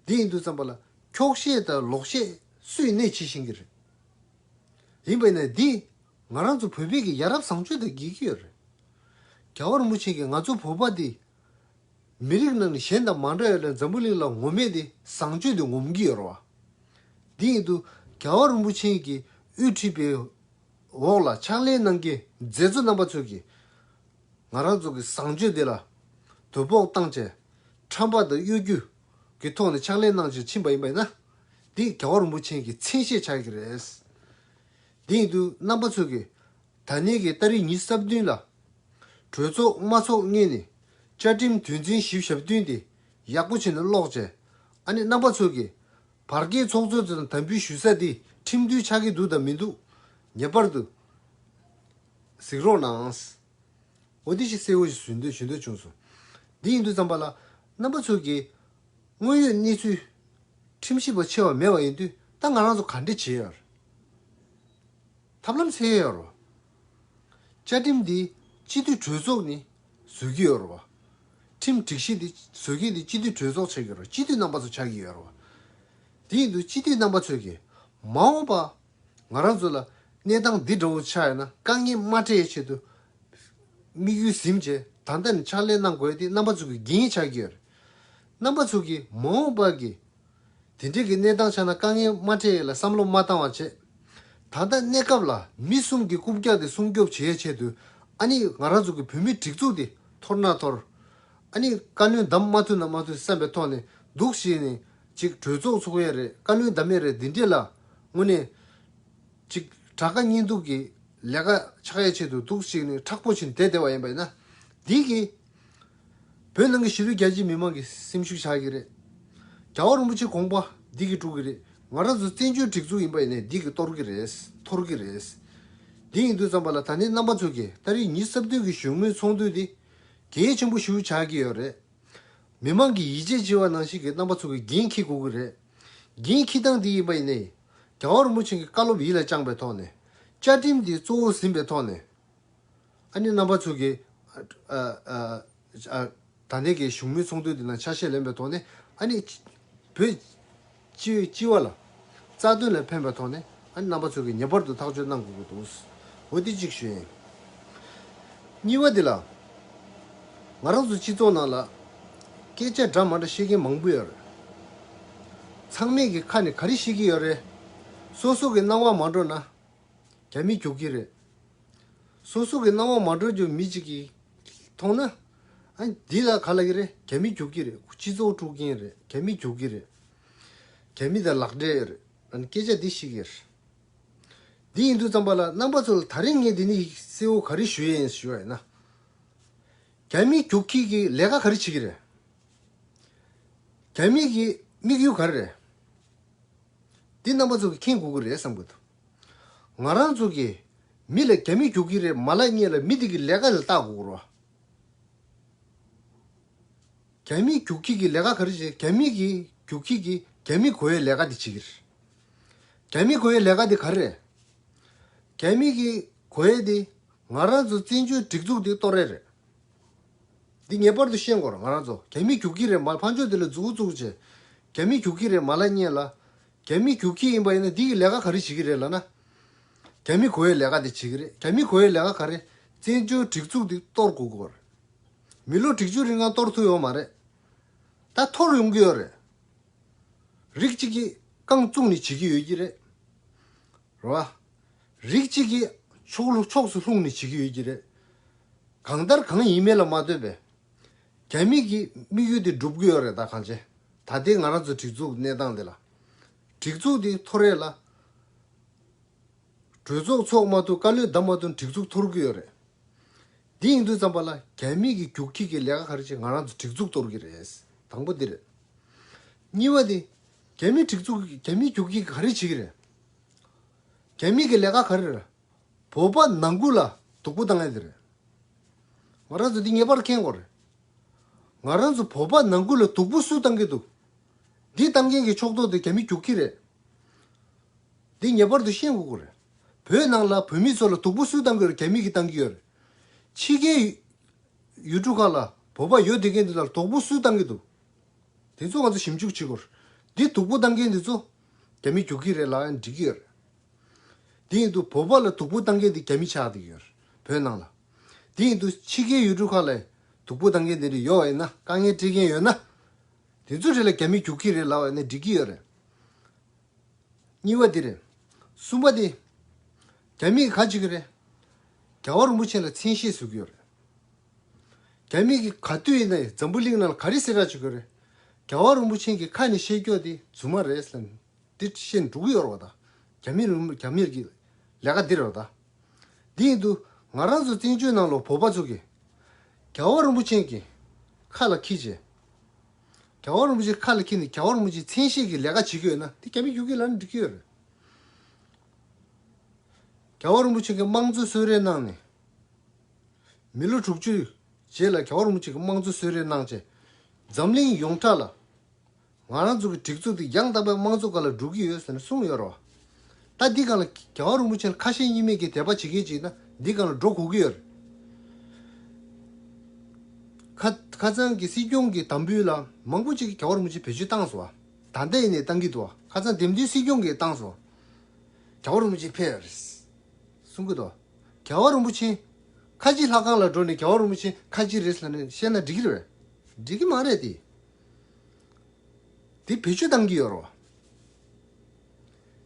དེ་ཡིན་དུས་ཙམ་པ་ལ་འཁྱོག་བཤད་དང་ལོག་བཤད་སུས་གནས་བྱེད་ཤེས་ཀྱི་རེད། ཡིན་པས་ན་འདི་ང་རང་ཚོ་བོད་པའི་གི་ཡ་རབས་བཟང་སྤྱོད་དང་འགལ་གྱི་ཡོད་རེད། རྒྱལ་བ་རིན་པོ་ཆེ་གིས་ང་ཚོ་བོད་པ་འདི་མི་རིགས་ནང་ནས་གཞན་དང་མ་འདྲ་ཡོད་ལ་འཛམ་བུ་གླིང་ལ་ངོམས་མེད་དེ་བཟང་སྤྱོད་དེ་ངོམས་ཀྱི་ཡོད་རེད་བ། འདི་ཡིན་དུས་རྒྱལ་བ་རིན་པོ་ཆེ་གིས་དབུ་ཁྲིད་པའི་འོག་ལ་ཕྱག་ལས་གནང་མཁན་མཛད་གཙོ་རྣམ་པ་ཚོས་ཀྱིས། ང་རང་ཚོ་གི་བཟང་སྤྱོད་འདི་ལ་དོ་ཕོག་བཏང་བྱས་ཁྲམ་པ་དང་གཡོ་སྒྱུ་གི་ཐོག་ནས་ཕྱག་ལས་གནང་བྱས་ཕྱིན་པ་ཡིན་པས་ན། འདི་རྒྱལ་བ་རིན་པོ་ཆེ་གི་མཚན་ཤས་ཆགས་ཀྱི་རེད། འདི་ཡིན་དུས་རྣམ་པ་ཚོ་གིས་ད་ནས་ཀྱི་ཏ་རིག་ཉི་ཤུ་རྩ་བདུན་ལ་གྲོས་ཚོགས་དམའ་ཚོགས་གཉིས་ནས་བཅའ་ཁྲིམས་དོན་ཚན་བཞི་བཅུ་ཞེ་བདུན་དེ་ཡག་པོ་བྱས་ནས་ཀློག་བྱས། ཨ་ནི་རྣམ་པ་ཚོ་གིས་བར་བརྒལ་ཚོགས་གཙོ་དེ་དང་དམ་འབུལ་ཞུ་ས་དེ་ཁྲིམས་མཐུན་ཆགས་ཀྱི་འདུག་དང་མི་འདུག་ངེས་པར་དུ་གཟིགས་རོགས་གནང་། འོ་དེ་ཞིག་གསལ་བོ་ཞིག་ཞུ་འདོད་ཞུ་འདོད་བྱུང་སོང་། འདི་ཡིན་དུས་ཙམ་པ་ལ་རྣམ་པ་ཚོ་གིས་དངོས་ཡོད་གནས་ཚུལ་ཁྲིམས་ཞིབ་པ་ཆེ་བ་མེད་པ་ཡིན་དུས་ད་ང་རང་ཚོ་ག་འདྲ་བྱེད་ཡོད་རེད། ཐབས་ལམ་འཚོལ་ཡོད་རེད། བཅའ་ཁྲིམས་འདི་སྤྱི་འཐུས་གྲོས་ཚོགས་ནས་བཟོ་གི་ཡོད་རེད་བ། ཁྲིམས་སྒྲིག་གཞི་འདི་བཟོ་མཁན་འདི་སྤྱི་འཐུས་གྲོས་ཚོགས་ཆགས་ཀྱི་ཡོད་རེད། སྤྱི་འཐུས་རྣམ་པ་ཚོ་ཆགས་ཀྱི་ཡོད་རེད་བ། དེ་ཡིན་དུས་སྤྱི་འཐུས་རྣམ་པ་ཚོས་ཀྱིས་མ་འོངས་པ་ང་རང་ཚོ་ལ་གནས་སྟངས་འདི་འདྲ་བོ་ཆགས་ཡོད་ན་དཀའ་ངལ་མ་འཕྲད་ཡའི་ཆེད་དུ་དམིགས་ཡུལ་ཟིན་བྱས་ད་ལྟ་ནས་ཕྱག་ལས་གནང་དགོས་ཏེ་རྣམ་པ་ཚོ་གི་འགན་ཆགས་ཀྱི་ཡོད་རེད། རྣམ་པ་ཚོ་གིས་མ་འོངས་པ་གི་དེ་འདྲའི་གི་གནས་སྟངས་ཆགས་ན་དཀའ་ངལ་མ་འཕྲད་ཡས་ལ་བསམ་བློ་མ་བཏང་བ་བྱས། ད་ལྟ་གནས་སྐབས་ལ་མི་གསུམ་གྱི་རྐུབ་བཀྱག་དེ་སྲུང་སྐྱོབ་བྱེད་ཡས་ཆེད་དུ་ཨ་ནི་ང་རང་ཚོ་གི་བོད་མིའི་སྒྲིག་འཛུགས་དེ་འཐོར་ན་འཐོར། ཨ་ནི་བཀའ་བློན་བདམས་མ་ཐུབ་ན་མ་ཐུབ་བསམ་པའི་ཐོག་ནས་འདུག་བྱས་ནས་ཅིག་གྲོས་ཚོགས་ཚོགས་ཡས་རེད། བཀའ་བློན་བདམས་ཡས་རེད། འདི་འདྲས་ལ་དངོས་གནས་ཅིག་དྲག་དཀའ་གཉེན་སྡུག་གི་ལས་ཀ་ཆགས་ཡས་ཆེད་དུ་འདུག་བྱས་ནས་མཁྲེགས་པོ་བྱས་ནས་བསྡད་བསྡད་པ་ཡིན་པ་ཡིན་ན། འདི་གི་བོད་ནང་གི་ཤེས་རིག་རྒྱ་ཆེའི་མི་མང་གི་སེམས་ཤུགས་ཆགས་ཀྱི་རེད། རྒྱལ་བ་རིན་པོ་ཆེ་དགོངས་པ་འདི་གིས་དཀྲུག་གི་རེད། ང་རང་ཚོ་བཙན་བྱོལ་སྒྲིག་འཛུགས་ཡིན་པ་ཡིན་ནའི་འདི་གིས་གཏོར་གི་རེད། འཐོར་གི་རེད། འདི་ཡིན་དུས་ཙམ་པ་ལ་ད་ནི་རྣམ་པ་ཚོ་གིས་ཏ་རིག་ཉི་ཤུ་རྩ་བདུན་གྱི་བཞུགས་མོལ་ཚོགས་འདུ་འདི་གལ་ཆེན་པོ་ཞེ་པོ་ཆགས་ཀྱི་ཡོད་རེད། མི་མང་གིས་ཡིད་ཆེས་བྱེད་པ་ནང་བཞིན་གྱི་རྣམ་པ་ཚོ་གིས་འགན་འཁྱེར་དགོས་ཀྱི་རེད། འགན་འཁྱེར་སྟངས་འདི་ཡིན་པ་ཡིན་ནའི་རྒྱལ་བ་རིན་པོ་ཆེ་གི་བཀའ་སློབ་ཡིད་ལ་བཅངས་པའི་ཐོག་ནས་བཅའ་ཁྲིམས་འདི་གཙོ་བོ་ཟིན་པའི་ཐོག་ནས། ཨ་ནི་རྣམ་པ་ཚོ་གིས་ཨ་ཨ་ཨ་ད་ནས་ཀྱི་བཞུགས་མོལ་ཚོགས་འདུ་འདི་ནང་ཆ་ཤས་ལེན་པའི་ཐོག་ནས་ཨ་ནི་བོད་སྤྱི་སྤྱི་བ་ལ་རྩ་དོན་ལ་ཕན་པའི་ཐོག་ནས་ཨ་ནི་རྣམ་པ་ཚོ་གིས་ངེས་པར་དུ་ཐག་གཅོད་གནང་དགོས་ཀྱི་འདུག་འོ་དེ་གཅིག་ཞུ་ཡིན། གཉིས་པ་འདི་ལ་ང་རང་ཚོ་སྤྱི་ཚོགས་ནང་ལ་སྐད་ཆ་འདྲ་མ་འདྲ་བཤད་མཁན་མང་པོ་ཡོད་རེད། ཚང་མས་ཀྱི་ཁ་ནས་ག་རེ་བཤད་ཀྱི་ཡོད་རེད། སོ་སོ་གི་སྣང་བ་མ་འགྲོ་ན། རྒྱ་མི་རྒྱུག་གི་རེད། སོ་སོ་གི་སྣང་བ་མ་འགྲོ་རྒྱུ་མི་གཅིག་གིས་མཐོང་ན། ཨ་འདི་ལ་ག་ལབ་ཀྱི་རེད། རྒྱ་མི་རྒྱུག་གི་རེད། སྤྱི་ཚོགས་དཀྲུག་མཁན་རེད། རྒྱ་མི་རྒྱུག་གི་རེད། རྒྱ་མི་དང་ལག་འབྲེལ་ཡོད་རེད། ཨ་ནི་སྐད་ཆ་འདི་བཤད་ཀྱི་རེད། འདི་ཡིན་དུས་ཙམ་པ་ལ་རྣམ་པ་ཚོ་ལ་ད་རིང་ངས་འདི་ནི་གསལ་བོ་ག་རེ་ཞུ་ཡས་ཡིན་ཞུ་བ་ཡིན་ན། རྒྱ་མི་རྒྱུག་ཁྱི་གི་ལས་ཀ་ག་རེ་བྱེད་ཀྱི་རེད། རྒྱ་མི་གི་དམིགས་ཡུལ་ག་རེ་རེད། འདི་རྣམ་པ་ཚོ་གིས་མཁྱེན་དགོས་ཀྱི་རེད་བསམ་གྱི་འདུག་ང་རང་ཚོ་གིས་མི་ལ་རྒྱ་མི་རྒྱུག་གི་རེད་མ་ལབ་སྔོན་ལ་མི་དེ་གི་ལས་ཀ་ལ་བལྟ་དགོས་ཀྱི་རེད་བ། རྒྱ་མི་རྒྱུག་ཁྱི་གི་ལས་ཀ་ག་རེ་བྱེད། རྒྱ་མི་གི་རྒྱུག་ཁྱི་གི་རྒྱ་མི་གོ་ཡའི་ལས་ཀ་དེ་བྱེད་ཀྱི་རེད། རྒྱ་མི་གོ་ཡའི་ལས་ཀ་དེ་ག་རེ་རེད། རྒྱ་མི་གི་གོ་ཡ་དེ་ང་རང་ཚོ་བཙན་བྱོལ་སྒྲིག་འཛུགས་དེ་གཏོར་ཡ་རེད། འདི་ངེས་པར་དུ་ཤེས་དགོས་རེད། ང་རང་ཚོ་རྒྱ་མི་རྒྱུག་གི་རེད་མ། ཕར་ཕྱོགས་དེ་ལ་མཛུབ་གུ་བཙུགས་བྱས་རྒྱ་མི་རྒྱུག་གི་རེད་མ་ལབ་སྔོན་ལ། རྒྱ་མི་རྒྱུག་གི་ཡིན་པ་ཡིན་ན་འདི་གི་ལས་ཀ་ག་རེ་བྱེད་ཀྱི་རེད་ལབ་ན། རྒྱ་མི་གོ་བའི་ལས་ཀ་དེ་བྱེད་ཀྱི་རེད། རྒྱ་མི་གོ་བའི་ལས་ཀ་ག་རེ། བཙན་བྱོལ་སྒྲིག་འཛུགས་འདི་གཏོར་དགོས་ཀྱི་ཡོད་རེད། མི་ལོ་དྲུག་ཅུ་རིང་ལ་གཏོར་ཐུབ་ཡོད་མ་རེད། ད་འཐོར་ཡོང་གི་ཡོད་རེད། རིགས་གཅིག་གིས་རྐང་བཙུགས་ནས་བྱེད་ཀྱི་ཡོད་ཀྱི་རེད། རེད་བ། རིགས་གཅིག་གིས་ཕྱོགས་ལྷུང་ཕྱོགས་སུ་ལྷུང་ནས་བྱེད་ཀྱི་ཡོད་ཀྱི་རེད། གང་ལྟར་གང་ཡིན་མིན་ལ་མ་ལྟོས་པའི་རྒྱ་མི་གི་དམིགས་ཡུལ་དེ་འགྲུབ་ཀྱི་ཡོད་རེད། ད་གང་བྱས། ད་ལྟའི་ང་རང་ཚོ་སྒྲིག་འཛུགས་གནས་སྟངས་དེ་ལ། སྒྲིག་འཛུགས་དེ་འཐོར་རེད་ལ། གྲོས་ཚོགས་ཚོགས་མ་ཐུབ། བཀའ་བློན་བདམས་མ་ཐུབ། སྒྲིག་འཛུགས་འཐོར་གྱི་ཡོད་རེད། འདི་ཡིན་དུས་ཙམ་པ་ལ་རྒྱ་མི་གི་རྒྱུག་ཁྱི་གི་ལས་ཀ་ག་རེ་བྱེད། ང་རང་ཚོ་སྒྲིག་འཛུགས་གཏོར་གྱི་རེད། དང་པོ་འདི་རེད། གཉིས་པ་དེ། རྒྱ་མི་སྒྲིག་འཛུགས་ཀྱི་རྒྱ་མི་རྒྱུག་ཁྱི་གི་ག་རེ་བྱེད་ཀྱི་རེད། རྒྱ་མི་གི་ལས་ཀ་ག་རེ་རེད། བོད་པ་ནང་ཁུལ་ལ་སྡུག་པོ་བཏང་ཡ་དེ་རེད། ང་རང་ཚོ་འདི་ངེས་པར་མཁྱེན་དགོས་རེད། ང་རང་ཚོ་བོད་པ་ནང་ཁུལ་ལ་སྡུག་པོ་སུས་བཏང་གི་འདུག་འདི་བཏང་མཁན་གྱི་ཕྱོགས་གཏོགས་དེ་རྒྱ་མི་རྒྱུག་ཁྱི་རེད། འདི་ངེས་པར་དུ་ཤེས་དགོས་ཀྱི་རེད། བོད་ནང་ལ་བོད་མི་ཚོ་ལ་སྡུག་པོ་སུས་བཏང་གི་ཡོད་རེད། རྒྱ་མི་གིས་བཏང་གི་ཡོད་རེད། ཕྱི་རྒྱལ་ཡུལ་གྲུ་ཁག་ལ་བོད་པ་ཡོད་བསྡད་མཁན་འདི་ལ་སྡུག་པོ་སུས་བཏང་གི་འདུག་དེ་ཚོ་ང་ཚོ་ཞིབ་འཇུག་བྱེད་དགོས་རེད། འདི་སྡུག་པོ་བཏང་མཁན་འདི་ཚོ་རྒྱ་མི་རྒྱུག་ཁྱི་རེད་ལབ་ཡང་འགྲིག་གི་ཡོད་རེད། དེ་ཡིན་དུས་བོད་པ་ལ་སྡུག་པོ་བཏང་མཁན་དེ་རྒྱ་མི་ཆགས་བསྡད་ཡོད་རེད་བོད་ནང་ལ། དེ་ཡིན་དུས་ཕྱི་རྒྱལ་ཡུལ་གྲུ་ཁག་ལ་སྡུག་པོ་བཏང་མཁན་དེ་འདྲ་ཡོད་པ་ཡིན་ན། དཀའ་ངལ་སྤྲད་མཁན་ཡོད་ན། དེ་ཚོའི་གྲས་ལ་རྒྱ་མི་རྒྱུག་ཁྱི་རེད་ལབ་པ་ཡིན་ན་འགྲིག་གི་ཡོད་རེད། གཉིས་པ་དེ་རེད། གསུམ་པ་དེ། རྒྱ་མི་གིས་ག་རེ་བྱེད་ཀྱི་རེད། རྒྱལ་བ་རིན་པོ་ཆེ་ལ་མཚན་ཤས་བཟོ་གི་ཡོད་རེད། རྒྱ་མི་གིས་ག་དུས་ཡིན་ན་འཛམ་བུ་གླིང་ནང་ལ་ག་རེ་གསལ་བསྒྲགས་བྱེད་ཀྱི་ཡོད་རེད། རྒྱལ་བ་རིན་པོ་ཆེ་གི་ཁ་ནས་བཤད་རྒྱུ་དེ་རྫུན་མ་རེད་ཟེར་ནས། འདི་བཤད་འགྲོ་གི་ཡོད་རེད་བ་ད། རྒྱ་མི་རིན་རྒྱ་མིར་གྱི་ལས་ཀ་འདི་རེད་བ་ད། འདི་ཡིན་དུས་ང་རང་ཚོ་བཙན་བྱོལ་ནང་ལ་བོད་པ་ཚོ་གིས་རྒྱལ་བ་རིན་པོ་ཆེ་གི་ཁ་ལ་འཁྱེར་བྱས། རྒྱལ་བ་རིན་པོ་ཆེ་ཁ་ལ་འཁྱེར་ནས་རྒྱལ་བ་རིན་པོ་ཆེ་མཚན་ཤས་ཀྱི་ལས་ཀ་བྱེད་ཀྱི་ཡོད་ན་དེ་རྒྱ་མི་རྒྱུག་ཁྱི་ལབ་ན་འགྲིག་གི་ཡོད་རེད། རྒྱལ་བ་རིན་པོ་ཆེ་གིས་དམངས་གཙོ་གསོལ་རས་གནང་ནས། མི་ལོ་དྲུག་ཅུ་རྗེས་ལ་རྒྱལ་བ་རིན་པོ་ཆེ་གིས་དམངས་གཙོ་གསོལ་རས་གནང་བྱས། འཛམ་གླིང་ཡོངས་གྲགས་ལ་ང་རང་ཚོ་གི་སྒྲིག་འཛུགས་འདི་ཡང་དག་པའི་དམངས་གཙོ་སྒང་ལ་འགྲོ་གི་ཡོད་ཟེར་ནས་གསུངས་ཡོད་རེད་བ། ད་འདི་སྒང་ལ་རྒྱལ་བ་རིན་པོ་ཆེ་ལ་ཁ་ཞེ་གཉིས་མེད་ཀྱི་དད་པ་བྱེད་མཁན་ཅིག་ཡིན་ན་འདི་སྒང་ལ་འགྲོ་དགོས་ཀྱི་ཡོད་རེད། ཁ་ཁ་སང་གི་སྲིད་སྐྱོང་གི་དམ་འབུལ་ལ་མང་པོ་ཅིག་གིས་རྒྱལ་བ་རིན་པོ་ཆེ་བེད་སྤྱོད་བཏང་སོང་བ། ད་ལྟ་ཡིན་ནའི་བཏང་གི་འདུག་བ། ཁ་སང་འདེམས་ཐོན་སྲིད་སྐྱོང་གིས་བཏང་སོང་། རྒྱལ་བ་རིན་པོ་ཆེ་ཕེབས་རེད། གསུང་གི་འདུག་རྒྱལ་བ་རིན་པོ་ཆེ་ཁ་ཆེ་ལྷ་ཁང་ལ་འགྲོ་ནས་རྒྱལ་བ་རིན་པོ་ཆེ་ཁ་ཆེ་རེད་ཟེར་ནས་བཤད་ན་འགྲིག་གི་རེད་པས། འགྲིག་གི་མ་རེད་དེ། དེ་བེད་སྤྱོད་བཏང་གི་ཡོད་རེད་བ།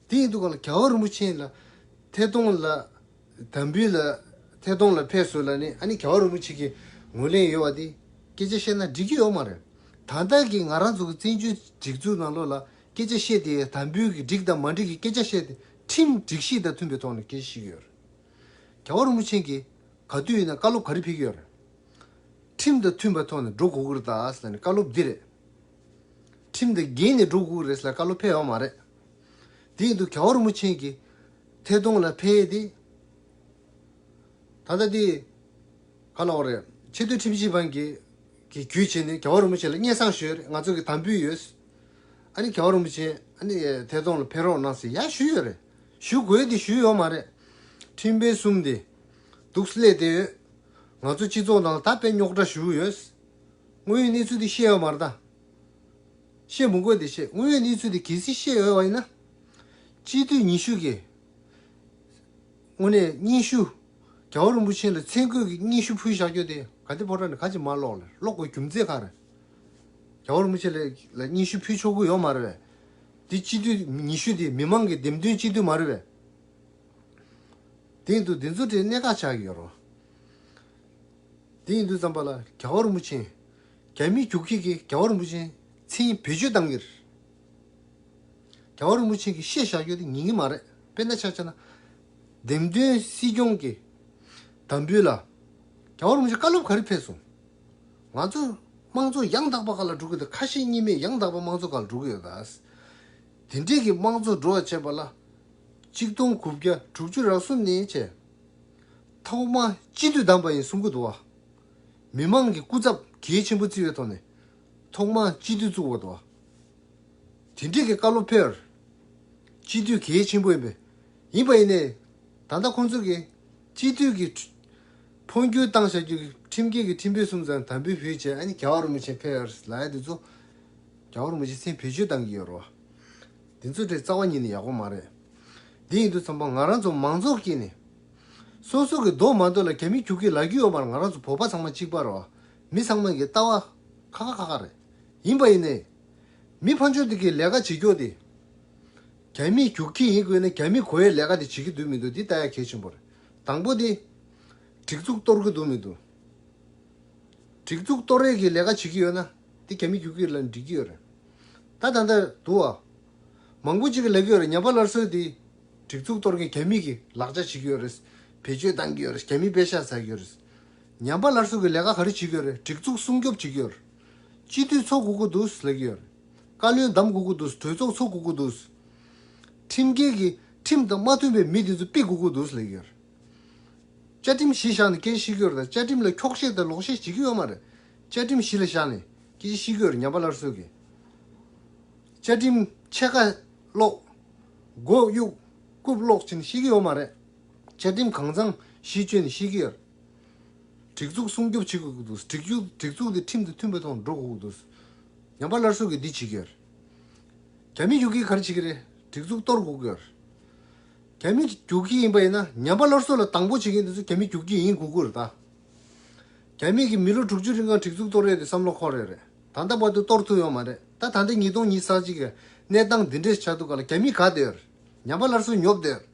དེ་ཡིན་དུས་གང་ལ་རྒྱལ་བ་རིན་པོ་ཆེ་ལ་ཐད་གཏོང་ལ་དམ་འབུལ་ལ་ཐད་གཏོང་ལ་ཕེབས་སོང་ལབ་ནས་ཨ་ནི་རྒྱལ་བ་རིན་པོ་ཆེ་གི་ངོས་ལེན་ཡོད་པ་དེ་སྐད་ཆ་བཤད་ན་འགྲིག་གི་ཡོད་མ་རེད། ད་ལྟ་གི་ང་རང་ཚོ་གི་བཙན་བྱོལ་སྒྲིག་འཛུགས་ནང་ལོགས་ལ་སྐད་ཆ་བཤད་དེ་དམ་འབུལ་གྱི་འགྲིག་དང་མ་འགྲིག་གི་སྐད་ཆ་བཤད་དེ་ཁྲིམས་སྒྲིག་གཞི་དང་མཐུན་པའི་ཐོག་ནས་སྐད་ཆ་བཤད་ཀྱི་ཡོད་རེད། རྒྱལ་བ་རིན་པོ་ཆེ་གིས་ག་དུས་ཡིན་ན་བཀའ་སློབ་ག་རེ་ཕེབས་ཀྱི་ཡོད་རེད། ཁྲིམས་དང་མཐུན་པའི་ཐོག་ནས་འགྲོ་དགོས་ཀྱི་རེད་ད་ཟེར་ནས་བཀའ་སློབ་འདི་རེད། ཁྲིམས་དང་འགལ་ནས་འགྲོ་དགོས་ཀྱི་རེད་ཟེར་བཀའ་སློབ་ཕེབས་ཡོད་མ་རེད། དེ་ཡིན་དུས་རྒྱལ་བ་རིན་པོ་ཆེ་གིས་ཐད་གཏོང་ལ་ཕེབས་ཏེ། ད་ལྟ་དེ་ག་ལབ་དགོས་རེད། ཆེས་མཐོའི་ཁྲིམས་ཞིབ་པ་གིས་གིས་བརྒྱུད་བྱས་ནས་རྒྱལ་བ་རིན་པོ་ཆེ་ལ་སྙན་སེང་ཞུས་རེད། ང་ཚོ་གི་དམ་འབུལ་ཡོད། ཨ་ནི་རྒྱལ་བ་རིན་པོ་ཆེ་ཨ་ནི་ཐད་གཏོང་ལ་ཕེབས་རོགས་གནང་ཟེར་ཡར་ཞུས་ཡོད་རེད། ཞུ་དགོས་དེ་ཞུས་ཡོད་མ་རེད། ཁྲིམས་དཔོན་གསུམ་དེ་འདུག་སླེབས་བསྡད་ཡོད། ང་ཚོ་སྤྱི་ཚོགས་ནང་ལ་ད་དཔེ་རྙོག་དྲ་ཞེ་པོ་ཡོད། དངོས་ཡོད་གནས་ཚུལ་དེ་བཤད་ཡོད་མ་རེད་ད། བཤད་མི་དགོས་དེ་བཤད། དངོས་ཡོད་གནས་ཚུལ་དེ་གལ་སྲིད་བཤད་ཡོད་པ་ཡིན་ན། སྤྱི་འཐུས་ཉི་ཤུ་གིས་དངོས་གནས་སྙན་ཞུ། རྒྱལ་བ་རིན་པོ་ཆེ་ལ་མཚན་བཀོད་ཀྱི་སྙན་ཞུ་ཕུལ་བཞག་རྒྱུ་དེ་ག་དེ་ཕོ་བྲང་ནས་ག་ཅིག་མ་ཀློག་ལ་ཀློག་དགོས་རྒྱུ་མཚན་ག་རེ། རྒྱལ་བ་རིན་པོ་ཆེ་ལ་ལ་སྙན་ཞུ་ཕུལ་ཆོག་གི་ཡོད་མ་རེད་པས། དེ་སྤྱི་འཐུས་ཉི་ཤུ་དེ་མི་མང་གི་འདེམས་ཐོན་སྤྱི་འཐུས་མ་རེད་པས། དེ་ཡིན་དུས་འདི་ཚོ་དེ་གནད་འགག་ཆགས་ཀྱི་ཡོད་རེད། དེ་ཡིན་དུས་ཙམ་པ་ལ་རྒྱལ་བ་རིན་པོ་ཆེ། རྒྱ་མི་རྒྱུག་ཁྱི་གིས་རྒྱལ་བ་རིན་པོ་ཆེ་མཚན་བེད་སྤྱོད་བཏང་གི་རེད། རྒྱལ་བ་རིན་པོ་ཆེ་གིས་བཤད་བཞག་རྒྱུ་དེ་ཉན་གི་མ་རེད། དཔེར་ན་ཆ་བཞག་ན། འདེམས་ཐོན་སྲིད་སྐྱོང་གི་དམ་འབུལ་ལ། རྒྱལ་བ་རིན་པོ་ཆེ་བཀའ་སློབ་ག་རེ་ཕེབས་སོང་། ང་ཚོ་དམངས་གཙོ་ཡང་དག་པ་སྒང་ལ་འགྲོ་གི་འདུག་ཁ་ཞེ་གཉིས་མེད་ཡང་དག་པ་དམངས་གཙོ་སྒང་ལ་འགྲོ་གི་ཡོད་ད། དེ་འདྲས་ཀྱི་དམངས་གཙོ་འགྲོ་བ་བྱས་པ་ལ། གཅིག་སྟོང་དགུ་བརྒྱ་དྲུག་ཅུ་རེ་གསུམ་ནས་བྱས། ཐོག་མར་སྤྱི་འཐུས་བདམས་པ་ཡིན་གསུང་གི་འདུག་བ། མི་མང་གི་སྐུ་ཚབ་གལ་ཆེན་པོ་བརྩི་བའི་ཐོག་ནས། ཐོག་མར་སྤྱི་འཐུས་བཙུགས་པ་འདུག་བ། དེ་འདྲས་ཀྱི་བཀའ་སློབ་ཕེབས། སྤྱི་འཐུས་གལ་ཆེན་པོ་ཡིན་པས། ཡིན་པ་ཡིན་ནའི། ད་ལྟ་ཁོང་ཚོ་གིས་སྤྱི་འཐུས་ཀྱི་ཁྲི། འཕོ་འགྱུར་བཏང་བཞག་རྒྱུ་གི་ཁྲིམས་འགལ་གྱི་ཁྲིམས་དཔོན་གསུམ་ཚང་དམ་འབུལ་ཕུལ་བྱས། ཨ་ནི་རྒྱལ་བ་རིན་པོ་ཆེ་ཕེབས་ཡོད་རེད་ལབ་ཡ་དེ་ཚོ། རྒྱལ་བ་རིན་པོ་ཆེ་མཚན་བེད་སྤྱོད་བཏང་གི་ཡོད་རེད་བ། དེ་ཚོ་དེ་རྩ་བ་ཉིད་ནས་ཡག་པོ་མ་རེད། དེ་ཡིན་དུས་ཙམ་པ་ང་རང་ཚོ་མང་ཚོགས་ཀྱིས་ནི། སོ་སོ་གི་མདོག་མ་འདོད་ལ་རྒྱ་མི་རྒྱུག་ཁྱི་ལབ་ཀྱི་ཡོད་མ་རེད། ང་རང་ཚོ་བོད་པ་ཚང་མ་གཅིག་པ་རེད་བ། མི་ཚང་མ་གི་ལྟ་བ་ཁ་ཁ་ཁ་ཁ་རེད། ཡིན་པ་ཡིན་ནའི། མི་ཕར་ཕྱོགས་དེ་གི་ལས་ཀ་བྱེད་རྒྱུ་དེ། རྒྱ་མི་རྒྱུག་ཁྱི་ཡིན་དགོས་ན་རྒྱ་མི་གོ་ཡའི་ལས་ཀ་དེ་བྱེད་ཀྱི་འདུག་མི་འདུག་འདི་ལྟ་ཡ་གལ་ཆེན་པོ་རེད། དང་པོ་དེ། སྒྲིག་འཛུགས་གཏོར་གྱི་འདུག་མི་འདུག་སྒྲིག་འཛུགས་གཏོར་ཡས་ཀྱི་ལས་ཀ་བྱེད་ཀྱི་ཡོད་ན་དེ་རྒྱ་མི་རྒྱུག་ཁྱི་ལ་འགྲིག་གི་ཡོད་རེད། ད་ད་ལྟ་འདུག་བ། མང་པོ་ཅིག་གིས་ལབ་ཀྱི་ཡོད་རེད། ཉམས་པ་སླར་གསོ་དེ་སྒྲིག་འཛུགས་གཏོར་མཁན་རྒྱ་མི་གི་ལག་ཆ་བྱེད་ཀྱི་ཡོད་རེད། བེད་སྤྱོད་བཏང་གི་ཡོད་རེད། རྒྱ་མི་པེ་ཤག་ཟ་གི་ཡོད་རེད། ཉམས་པ་སླར་གསོ་གི་ལས་ཀ་ག་རེ་བྱེད་ཀྱི་ཡོད་རེད། སྒྲིག་འཛུགས་སྲུང་སྐྱོབ་བྱེད་ཀྱི་ཡོད་རེད། སྤྱི་འཐུས་ཚོགས་དགོས་ཀྱི་འདུག་ལབ་ཀྱི་ཡོད་རེད། བཀའ་བློན་བདམས་དགོས་ཀྱི་འདུག་གྲོས་ཚོགས་ཚོགས་དགོས་ཀྱི་འདུག་ཁྲིམས་འགལ་གྱི་ཁྲིམས་དང་མ་མཐུན་པའི་མི་དེ་ཚོ་ཕུད་དགོས་ཀྱི་འདུག་ལབ་ཀྱི་ཡོད་རེད། བཅའ་ཁྲིམས་གཞི་བཞག་ནས་སྐད་ཆ་བཤད་ཀྱི་ཡོད་རེད། བཅའ་ཁྲིམས་ལ་འཁྱོག་བཤད་དང་ལོག་བཤད་བྱེད་ཀྱི་ཡོད་མ་རེད། བཅའ་ཁྲིམས་གཞི་ལ་བཞག་ནས་སྐད་ཆ་བཤད་ཀྱི་ཡོད་རེད། ཉམས་པ་སླར་གསོ་གིས། བཅའ་ཁྲིམས་ཕྱེད་ཀ་ཀློག་མགོ་གཡུག་རྐུབ་ཀློག་བྱས་ནས་བཤད་ཀྱི་ཡོད་མ་རེད། བཅའ་ཁྲིམས་གང་ཚང་གཞི་བཅོལ་ནས་བཤད་ཀྱི་ཡོད་རེད། སྒྲིག་འཛུགས་སྲུང་སྐྱོབ་བྱེད་དགོས་ཀྱི་འདུག་སྒྲིག་འཛུགས་སྒྲིག་འཛུགས་དེ་ཁྲིམས་དང་མཐུན་པའི་ཐོག་འགྲོ་དགོས་ཀྱི་འདུག་ཉམས་པ་སླར་གསོ་གིས་འདི་བྱེད་ཀྱི་ཡོད་རེད། རྒྱ་མི་རྒྱུག་ཁྱི་ག་རེ་བྱེད་ཀྱི་རེད། སྒྲིག་འཛུགས་གཏོར་དགོས་ཀྱི་ཡོད་རེད། རྒྱ་མི་རྒྱུག་ཁྱི་ཡིན་པ་ཡིན་ན་ཉམས་པ་སླར་གསོ་ལ་དང་པོ་བྱེད་མཁན་དེ་ཚོ་རྒྱ་མི་རྒྱུག་ཁྱི་ཡིན་དགོས་ཀྱི་རེད་ད། རྒྱ་མི་གིས་མི་ལོ་དྲུག་ཅུ་རིང་གང་སྒྲིག་འཛུགས་གཏོར་ཡས་དེ་བསམ་བློ་འཁོར་ཡོད་རེད། ད་ལྟ་བར་དུ་གཏོར་ཐུབ་ཡོད་མ་རེད། ད་ད་ལྟ་ཉིས་སྟོང་ཉི་ཤུ་རྩ་གཅིག་གི་གནས་སྟངས་འདི་འདྲས་ཆགས་འདུག་ག་ལ་རྒྱ་མི་ག་བསྡད་ཡོད་རེད། ཉམས་པ་སླར་གསོ་ཉོབ་བསྡད་ཡོད་རེད།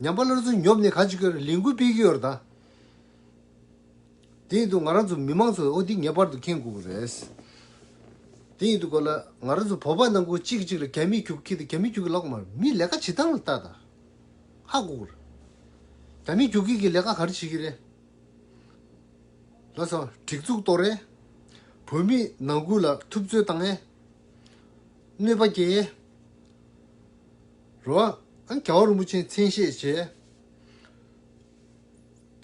ཉམས་པ་སླར་གསོ་ཉོབ་ནས་ག་བྱེད་ཀྱི་ཡོད་རེད། ལས་འགུལ་སྤེལ་གྱི་ཡོད་རེད་ད། དེ་ཡིན་དུས་ང་རང་ཚོ་མི་མང་ཚོས་ཨོ་འདི་ངེས་པར་དུ་མཁྱེན་དགོས་ཀྱི་རེད། དེ་ཡིན་དུས་ག་ལ་ང་རང་ཚོ་བོད་པ་ནང་ཁུལ་གཅིག་གིས་གཅིག་ལ་རྒྱ་མི་རྒྱུག་ཁྱི་དང་རྒྱ་མི་རྒྱུག་ཁྱི་ལབ་དགོས་མ་རེད། མི་ལས་ཀ་བྱེད་སྟངས་ལ་ལྟ་དང་། ཧ་གོ་གི་རེད། རྒྱ་མི་རྒྱུག་ཁྱི་གི་ལས་ཀ་ག་རེ་བྱེད་ཀྱི་རེད། ལགས་སོ། སྒྲིག་འཛུགས་གཏོར་ཡས། བོད་མི་ནང་ཁུལ་ལ་འཐབ་རྩོད་བཏང་ཡས། གནོད་པ་སྐྱེལ་ཡས། རོ། ཨ་རྒྱལ་བ་རིན་པོ་ཆེ་མཚན་ཤས་བྱས།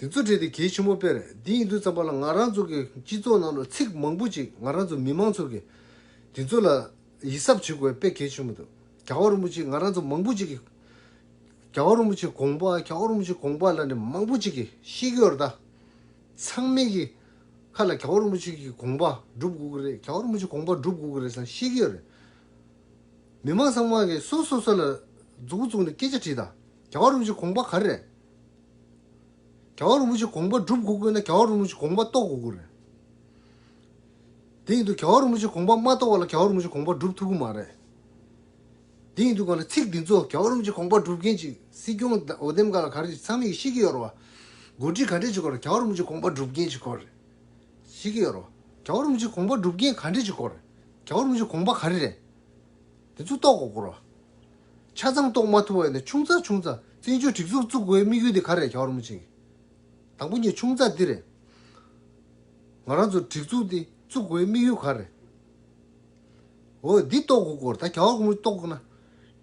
དེ་ཚོ་གྲས་དེ་གལ་ཆེན་པོ་དཔེ་རེད། འདི་ཡིན་དུས་ཙམ་པ་ལ་ང་རང་ཚོ་གི་སྤྱི་ཚོགས་ནང་ལ་ཚིག་མང་པོ་ཅིག་ང་རང་ཚོ་མི་མང་ཚོ་གི་དེ་ཚོ་ལ་ཡིད་གཟབ་བྱེད་དགོས་དཔེ་གལ་ཆེན་པོ་འདུག་རྒྱལ་བ་རིན་པོ་ཆེ་ང་རང་ཚོ་མང་པོ་ཅིག་གི་རྒྱལ་བ་རིན་པོ་ཆེ་དགོངས་པ། རྒྱལ་བ་རིན་པོ་ཆེ་དགོངས་པ་ལ་ནི་མང་པོ་ཅིག་གིས་ཤེས་ཀྱི་ཡོད་རེད་ད། ཚང་མས་ཀྱི་ཁ་ལ་རྒྱལ་བ་རིན་པོ་ཆེ་གི་དགོངས་པ་སྒྲུབ་དགོས་ཀྱི་རེད། རྒྱལ་བ་རིན་པོ་ཆེ་དགོངས་པ་སྒྲུབ་དགོས་ཀྱི་རེད་ཟེར་ཤེས་ཀྱི་ཡོད་རེད། མི་མང་ཚང་མ་གིས་སོ་སོ་སོ་ལ་མཛུབ་གུ་བཙུགས་ནས་སྐད་ཆ་དྲིས་དང་། རྒྱལ་བ་རིན་པོ་ཆེ་དགོངས་པ་ག་རེ་རེད། རྒྱལ་བ་རིན་པོ་ཆེ་དགོངས་པ་སྒྲུབ་དགོས་དགོས་ན་རྒྱལ་བ་རིན་པོ་ཆེ་དགོངས་པ་རྟོགས་དགོས་ཀྱི་རེད། དེ་ཡིན་དུས་རྒྱལ་བ་རིན་པོ་ཆེ་དགོངས་པ་མ་རྟོགས་པ་ལ་རྒྱལ་བ་རིན་པོ་ཆེ་དགོངས་པ་སྒྲུབ་ཐུབ་ཀྱི་མ་རེད། དེ་ཡིན་དུས་གང་ལ་ཚིག་འདི་ཚོ་རྒྱལ་བ་རིན་པོ་ཆེ་དགོངས་པ་སྒྲུབ་མཁན་ཅིག་སྲིད་སྐྱོང་འོས་འདེམས་སྒང་ལ་ག་རེ་ཚང་མས་ཤེས་ཀྱི་ཡོད་རེད་བ། འགོ་ཁྲིད་ག་འདྲས་ཅིག་དགོས་རེད། རྒྱལ་བ་རིན་པོ་ཆེ་དགོངས་པ་སྒྲུབ་མཁན་ཅིག་དགོས་རེད། ཤེས་ཀྱི་ཡོད་རེད་བ། རྒྱལ་བ་རིན་པོ་ཆེ་དགོངས་པ་སྒྲུབ་མཁན་ག་འདྲས་ཅིག་དགོས་རེད། རྒྱལ་བ་རིན་པོ་ཆེ་དགོངས་པ་ག་རེ་རེད། དེ་ཚོ་རྟོགས་དགོས་ཀྱི་རེད་བ། ཆ་ཚང་རྟོགས་མ་ཐུབ་པ་ཡིན་ན་ཆུང་ཙག་ཆུང་ཙག་བཙན་བྱོལ་སྒྲིག་འཛུགས་བཙུགས་དགོས་དམིགས་ཡུལ་དེ་ག་རེད། རྒྱལ་བ་རིན་པོ་ཆེ་གི་དང་པོ་ཉིད་ཆུང་ཙག་འདི་རེད། ང་རང་ཚོ་སྒྲིག་འཛུགས་འདི་བཙུགས་དགོས་དམིགས་ཡུལ་ག་རེད། འོ་འདི་རྟོགས་དགོས་ཀྱི་རེད། ད་རྒྱལ་བ་རིན་པོ་ཆེ་རྟོགས་དགོས་ན།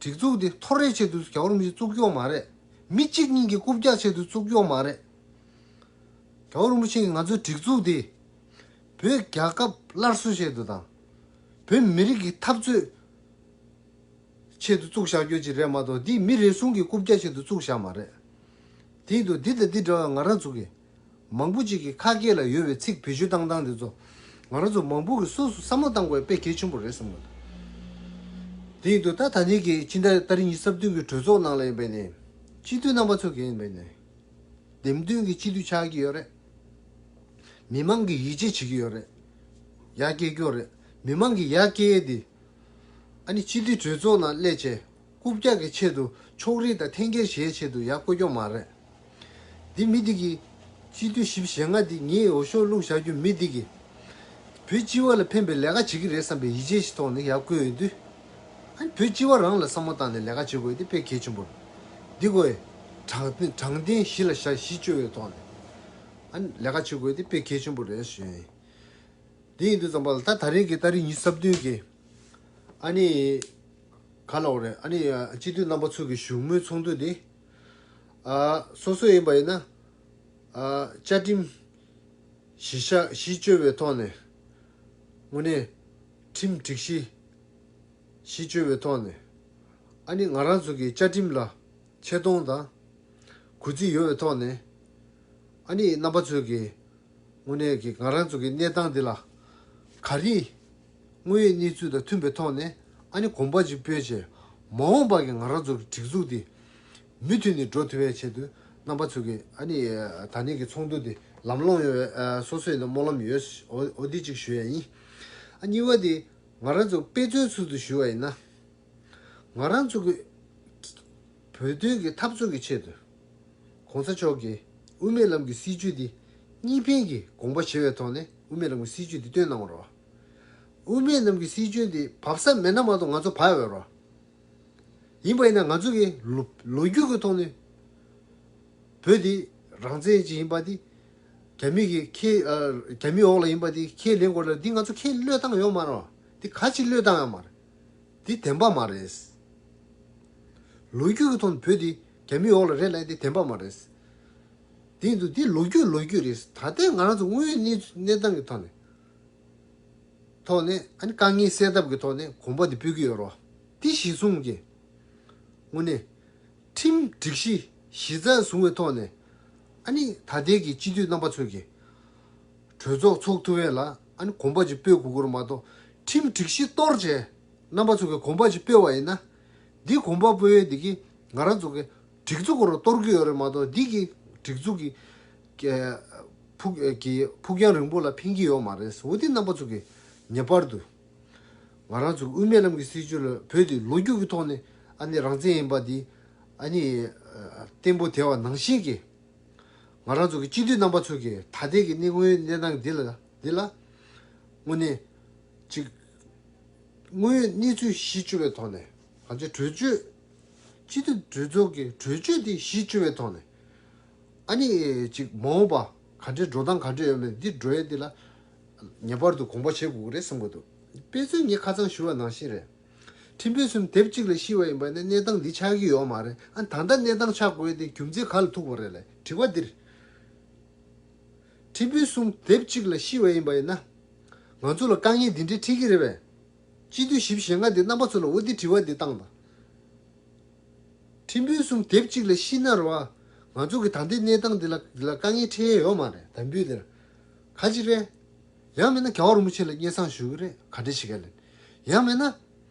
སྒྲིག་འཛུགས་འདི་འཐོར་བའི་ཆེད་དུ་རྒྱལ་བ་རིན་པོ་ཆེ་བཙུགས་ཀྱི་ཡོད་མ་རེད། མི་གཅིག་གཉིས་ཀྱི་རྐུབ་བཀྱག་ཆེད་དུ་བཙུགས་ཀྱི་ཡོད་མ་རེད། རྒྱལ་བ་རིན་པོ་ཆེ་གིས་ང་ཚོའི་སྒྲིག་འཛུགས་འདི་བོད་རྒྱལ་ཁབ་སླར་གསོ་ཆེད་དུ་དང་། བོད་མི་རིགས་ཀྱི་འཐབ་རྩོད་ཆེད་དུ་བཙུགས་བཞག་རྒྱུ་ཅིག་རེད་མ་གཏོགས་འདི་མི་རེ་ཟུང་གི་རྐུབ་བཀྱག་ཆེད་དུ་བཙུགས་བཞག་མ་རེད། དེ་ཡིན་དུས་འདི་དང་འདི་འདྲ་བ་ང་རང་ཚོ་གི་མང་པོ་ཅིག་གི་ཁ་སྐད་ལ་ཡོད་པའི་ཚིག་བེད་སྤྱོད་བཏང་སྟངས་འདི་ཚོ་ང་རང་ཚོ་མང་པོ་གི་སོ་སོ་བསམ་བློ་བཏང་དགོས་དཔེ་གལ་ཆེན་པོ་རེད་བསམ་གི་འདུག་དེ་ཡིན་དུས་ད་ད་ནི་གི་ཕྱི་ཟླ་ཏ་རིག་ཉི་ཤུ་རྩ་བདུན་གི་གྲོས་ཚོགས་ནང་ལ་ཡིན་པས་ནས་སྤྱི་འཐུས་རྣམ་པ་ཚོ་གི་ཡིན་པས་ནས། འདེམས་ཐོན་གྱི་སྤྱི་འཐུས་ཆགས་ཀྱི་ཡོད་རེད། མི་མང་གིས་ཡིད་ཆེས་བྱེད་ཀྱི་ཡོད་རེད། ཡར་སྐྱེལ་རྒྱུ་རེད། མི་མང་གིས་ཡར་སྐྱེལ་ཡས་དེ། ཨ་ནི་སྤྱི་འཐུས་གྲོས་ཚོགས་ནང་སླེབས་བྱས་རྐུབ་བཀྱག་གི་ཆེད་དུ་ཕྱོགས་རིས་དང་འཐེན་འཁྱེར་བྱེད་ཡས་ཆེད་དུ་ཡར་བསྐོ་རྒྱུ་མ་རེད། འདི་མི་འདི་གིས་སྤྱི་འཐུས་བཞི་བཅུ་ཞེ་ལྔ་འདི་ངའི་འོས་ཤོག་བླུགས་བཞག་རྒྱུ་མི་འདི་གིས། བོད་སྤྱི་བ་ལ་ཕན་པའི་ལས་ཀ་བྱེད་ཀྱི་རེད་བསམ་པའི་ཡིད་ཆེས་ཤིག་ཐོག་ནས་ཡར་བསྐོས་ཡོང་དུས། ཨ་ནི་བོད་སྤྱི་བ་རང་ལ་བསམ་བློ་བཏང་ནས་ལས་ཀ་བྱེད་དགོས་དེ་དཔེ་གལ་ཆེན་པོ་རེད། འདི་དགོས། དྲང་བདེན་དྲང་བདེན་གཞི་ལ་བཞག་གཞི་བཅོལ་བའི་ཐོག་ནས། ཨ་ནི་ལས་ཀ་བྱེད་དགོས་དེ་དཔེ་གལ་ཆེན་པོ་རེད་ཞུ་ཡིན། དེ་ཡིན་དུས་ཙམ་པ་ལ་ད་ད་རིང་གི་ཏ་རིག་ཉི་ཤུ་རྩ་བདུན་གི། ཨ་ནི། ག་ལབ་དགོས་རེད། ཨ་ནི་སྤྱི་འཐུས་རྣམ་པ་ཚོ་གི་བཞུགས་མོལ་ཚོགས་འདུ་དེ། ཨ། སོ་སོ་ཡིན་པ་ཡིན་ན། ཨ། བཅའ་ཁྲིམས། གཞི་བཞག་གཞི་བཅོལ་བའི་ཐོག་ནས། དངོས་གནས། ཁྲིམས་སྒྲིག་གཞི། གཞི་བཅོལ་བའི་ཐོག་ནས། ཨ་ནི་ང་རང་ཚོ་གི་བཅའ་ཁྲིམས་ལ་ཆེ་མཐོང་དང་གུས་བརྩི་ཡོད་པའི་ཐོག་ནས། ཨ་ནི་རྣམ་པ་ཚོས་ཀྱི་དངོས་གནས་ཀྱི་ང་རང་ཚོ་གི་གནས་སྟངས་འདི་ལ་ག་རེ་དངོས་ཡོད་གནས་ཚུལ་དང་མཐུན་པའི་ཐོག་ནས་ཨ་ནི་གོམ་པ་ཅིག་སྤོས་བྱས། མ་འོངས་པ་གི་ང་རང་ཚོ་གི་སྒྲིག་འཛུགས་འདི་མུ་མཐུད་ནས་འགྲོ་ཐུབ་པའི་ཆེད་དུ་རྣམ་པ་ཚོ་གི་ཨ་ནི་ད་ནས་ཀྱི་ཚོགས་འདུ་འདི་ལམ་ལྷོང་ཡོང་བའི་ཨ་སོ་སོའི་ནང་སྨོན་ལམ་ཡོད། འོ་འོ་འདི་གཅིག་ཞུ་ཡ་ཡིན། ཨ་གཉིས་པ་འདི་ང་རང་ཚོ་དཔེ་མཚོན་ཚུལ་དུ་ཞུ་བ་ཡིན་ན། ང་རང་ཚོ་གི་བོད་དོན་གྱི་འཐབ་རྩོད་ཀྱི་ཆེད་དུ་གོང་ས་མཆོག་གིས་དབུ་མའི་ལམ་གྱི་སྲིད་བྱུས་འདི་གཉིས་ཕན་གྱི་དགོངས་པ་བཞེས་པའི་ཐོག་ནས་དབུ་མའི་ལམ་གྱི་སྲིད་བྱུས་འདི་བཏོན་གནང་བ་རེད། དབུ་མའི་ལམ་གྱི་སྲིད་བྱུས་འདི་བབས་ས་མེད་ན་མ་གཏོགས་ང་ཚོ་བབས་ཡོད་རེད། ཡིན་པ་ཡིན་ན་ང་ཚོ་གི་ལོ་ལོ་རྒྱུས་ཀྱི་ཐོག་ནས་བོད་འདི་རང་བཙན་ཅིག་ཡིན་པ་འདི་རྒྱ་མི་གི་ཁས་ཨ་རྒྱ་མིའི་འོག་ལ་ཡིན་པ་འདི་ཁས་ལེན་དགོས་ལ་འདི་ང་ཚོ་ཁས་བློས་བཏང་ཡོད་མ་རེད། འདི་ག་ཅིག་བློས་བཏང་ཡོད་མ་རེད། འདི་བདེན་པ་མ་རེད། ལོ་རྒྱུས་ཀྱི་ཐོག་ནས་བོད་འདི་རྒྱ་མིའི་འོག་ལ་རེད་ལབ་ཡ་འདི་བདེན་པ་མ་རེད། འདི་ཡིན་དུས་འདི་ལོ་རྒྱུས་ལོ་རྒྱུས་རེད། ད་ལྟའི་ང་རང་ཚོ་དངོས་ཡོད་གནས་གནས་སྟངས་ཀྱི་ཐོག་ནས། ཐོག་ནས་ཨ་ནི་དཀའ་ངལ་སེལ་ཐབས་ཀྱི་ཐོག་ནས་གོམ་པ་འདི་སྤོས་ཀྱི་ཡོད་རེད། དེ་གཞི་བཟུང་གིས་དངོས་གནས་ཁྲིམས་སྒྲིག་གཞི་གཞི་རྩ་བཟུང་བའི་ཐོག་ནས་ཨ་ནི་ད་ལྟའི་གི་སྤྱི་འཐུས་རྣམ་པ་ཚོས་ཀྱི་གྲོས་ཚོགས་ཚོགས་ཐུབ་ཡས་ལ་ཨ་ནི་གོམ་པ་ཅིག་སྤོས་དགོས་ཀྱི་རེད་མ་གཏོགས། ཁྲིམས་སྒྲིག་གཞི་གཏོར་བྱས་རྣམ་པ་ཚོས་ཀྱི་གོམ་པ་ཅིག་སྤོས་པ་ཡིན་ན། འདི་གོམ་པ་སྤོ་ཡས་འདི་གིས་ང་རང་ཚོ་གི་སྒྲིག་འཛུགས་སྐོར་གཏོར་གྱི་ཡོད་རེད་མ་གཏོགས། འདི་གི་སྒྲིག་འཛུགས་ཀྱི་ཀྱི་ཕུགས་ཀྱི་ཕུགས་རྒྱང་རིང་པོ་ལ་ཕན་གྱི་ཡོད་མ་རེད། འོ་དེ་རྣམ་པ་ཚོ་གི་ངེས་པར་དུ་ང་རང་ཚོ་གི་དབུ་མའི་ལམ་གྱི་སྲིད་བྱུས་ལ་བོད་དེ་ལོ་རྒྱུས་ཀྱི་ཐོག་ནས་ཨ་ནི་རང་བཙན་ཡིན་པ་འདི་ཨ་ནི་བརྟན་པོ་དེ་བ་ནང་བཞིན་གྱི་ང་རང་ཚོ་གི་སྤྱི་འཐུས་རྣམ་པ་ཚོ་གི་ད་ལྟའི་གི་གནས་དངོས་གནས་སྟངས་འདི་ལ་འདི་ལ་དངོས་གནས་ཅིག་དངོས་ཡོད་གནས་ཚུལ་གཞི་བཅོལ་བའི་ཐོག་ནས་ང་ཚོའི་གྲོས་ཆོད། སྤྱི་འཐུས་གྲོས་ཚོགས་ཀྱི་གྲོས་ཆོད་དེ་གཞི་བཅོལ་བའི་ཐོག་ནས་ཨ་ནི་ཅིག་མ་འོངས་པ་ག་འདྲའི་འགྲོ་སྟངས་ག་འདྲ་ཡོད་མེད་འདི་འགྲོ་ཡས་འདི་ལ་ངེས་པར་དུ་དགོངས་པ་བཞེས་དགོས་ཀྱི་རེད་བསམ་གྱི་འདུག་དཔེ་མཚོན་ངས་ཁ་སང་ཞུ་བ་ནང་བཞིན་རེད། ཁྲིམས་དཔོན་གསུམ་སྡེབ་གཅིག་ལ་ཤི་བ་ཡིན་པ་ན་གནས་སྟངས་འདི་ཆགས་ཀྱི་ཡོད་མ་རེད། ཨ་ད་ལྟ་གནས་སྟངས་ཆགས་དགོས་ཡས་དེ་རྒྱུ་མཚན་ག་ལ་ཐུག་པ་རེད་ལབ་དྲི་བ་འདིར། ཁྲིམས་དཔོན་གསུམ་སྡེབ་གཅིག་ལ་ཤི་བ་ཡིན་པ་ཡིན་ན། ང་ཚོ་ལ་དཀའ་ངལ་འདི་འདྲའི་འཕྲད་ཀྱི་རེད་པས། སྤྱི་འཐུས་བཞི་བཅུ་ཞེ་ལྔ་འདི་རྣམ་པ་ཚོ་ལ་འོ་འདི་དྲི་བ་འདི་བཏང་དང་། ཁྲིམས་དཔོན་གསུམ་སྡེབ་གཅིག་ལ་ཤི་ན་རེད་བ། ང་ཚོ་གི་ད་ལྟའི་གནས་སྟངས་འདི་ལ་འདི་ལ་དཀའ་ངལ་འཕྲད་ཡས་ཡོད་མ་རེད། དམ་འབུལ་འདིར་ག་ཅི་རེད། ཡང་མིན་ན་རྒྱལ་བ་རིན་པོ་ཆེ་ལ་སྙན་སེང་ཞུ་གི་རེད། ག་འདྲ་ཞིག་ག་ལེན། ཡང་མིན་ན།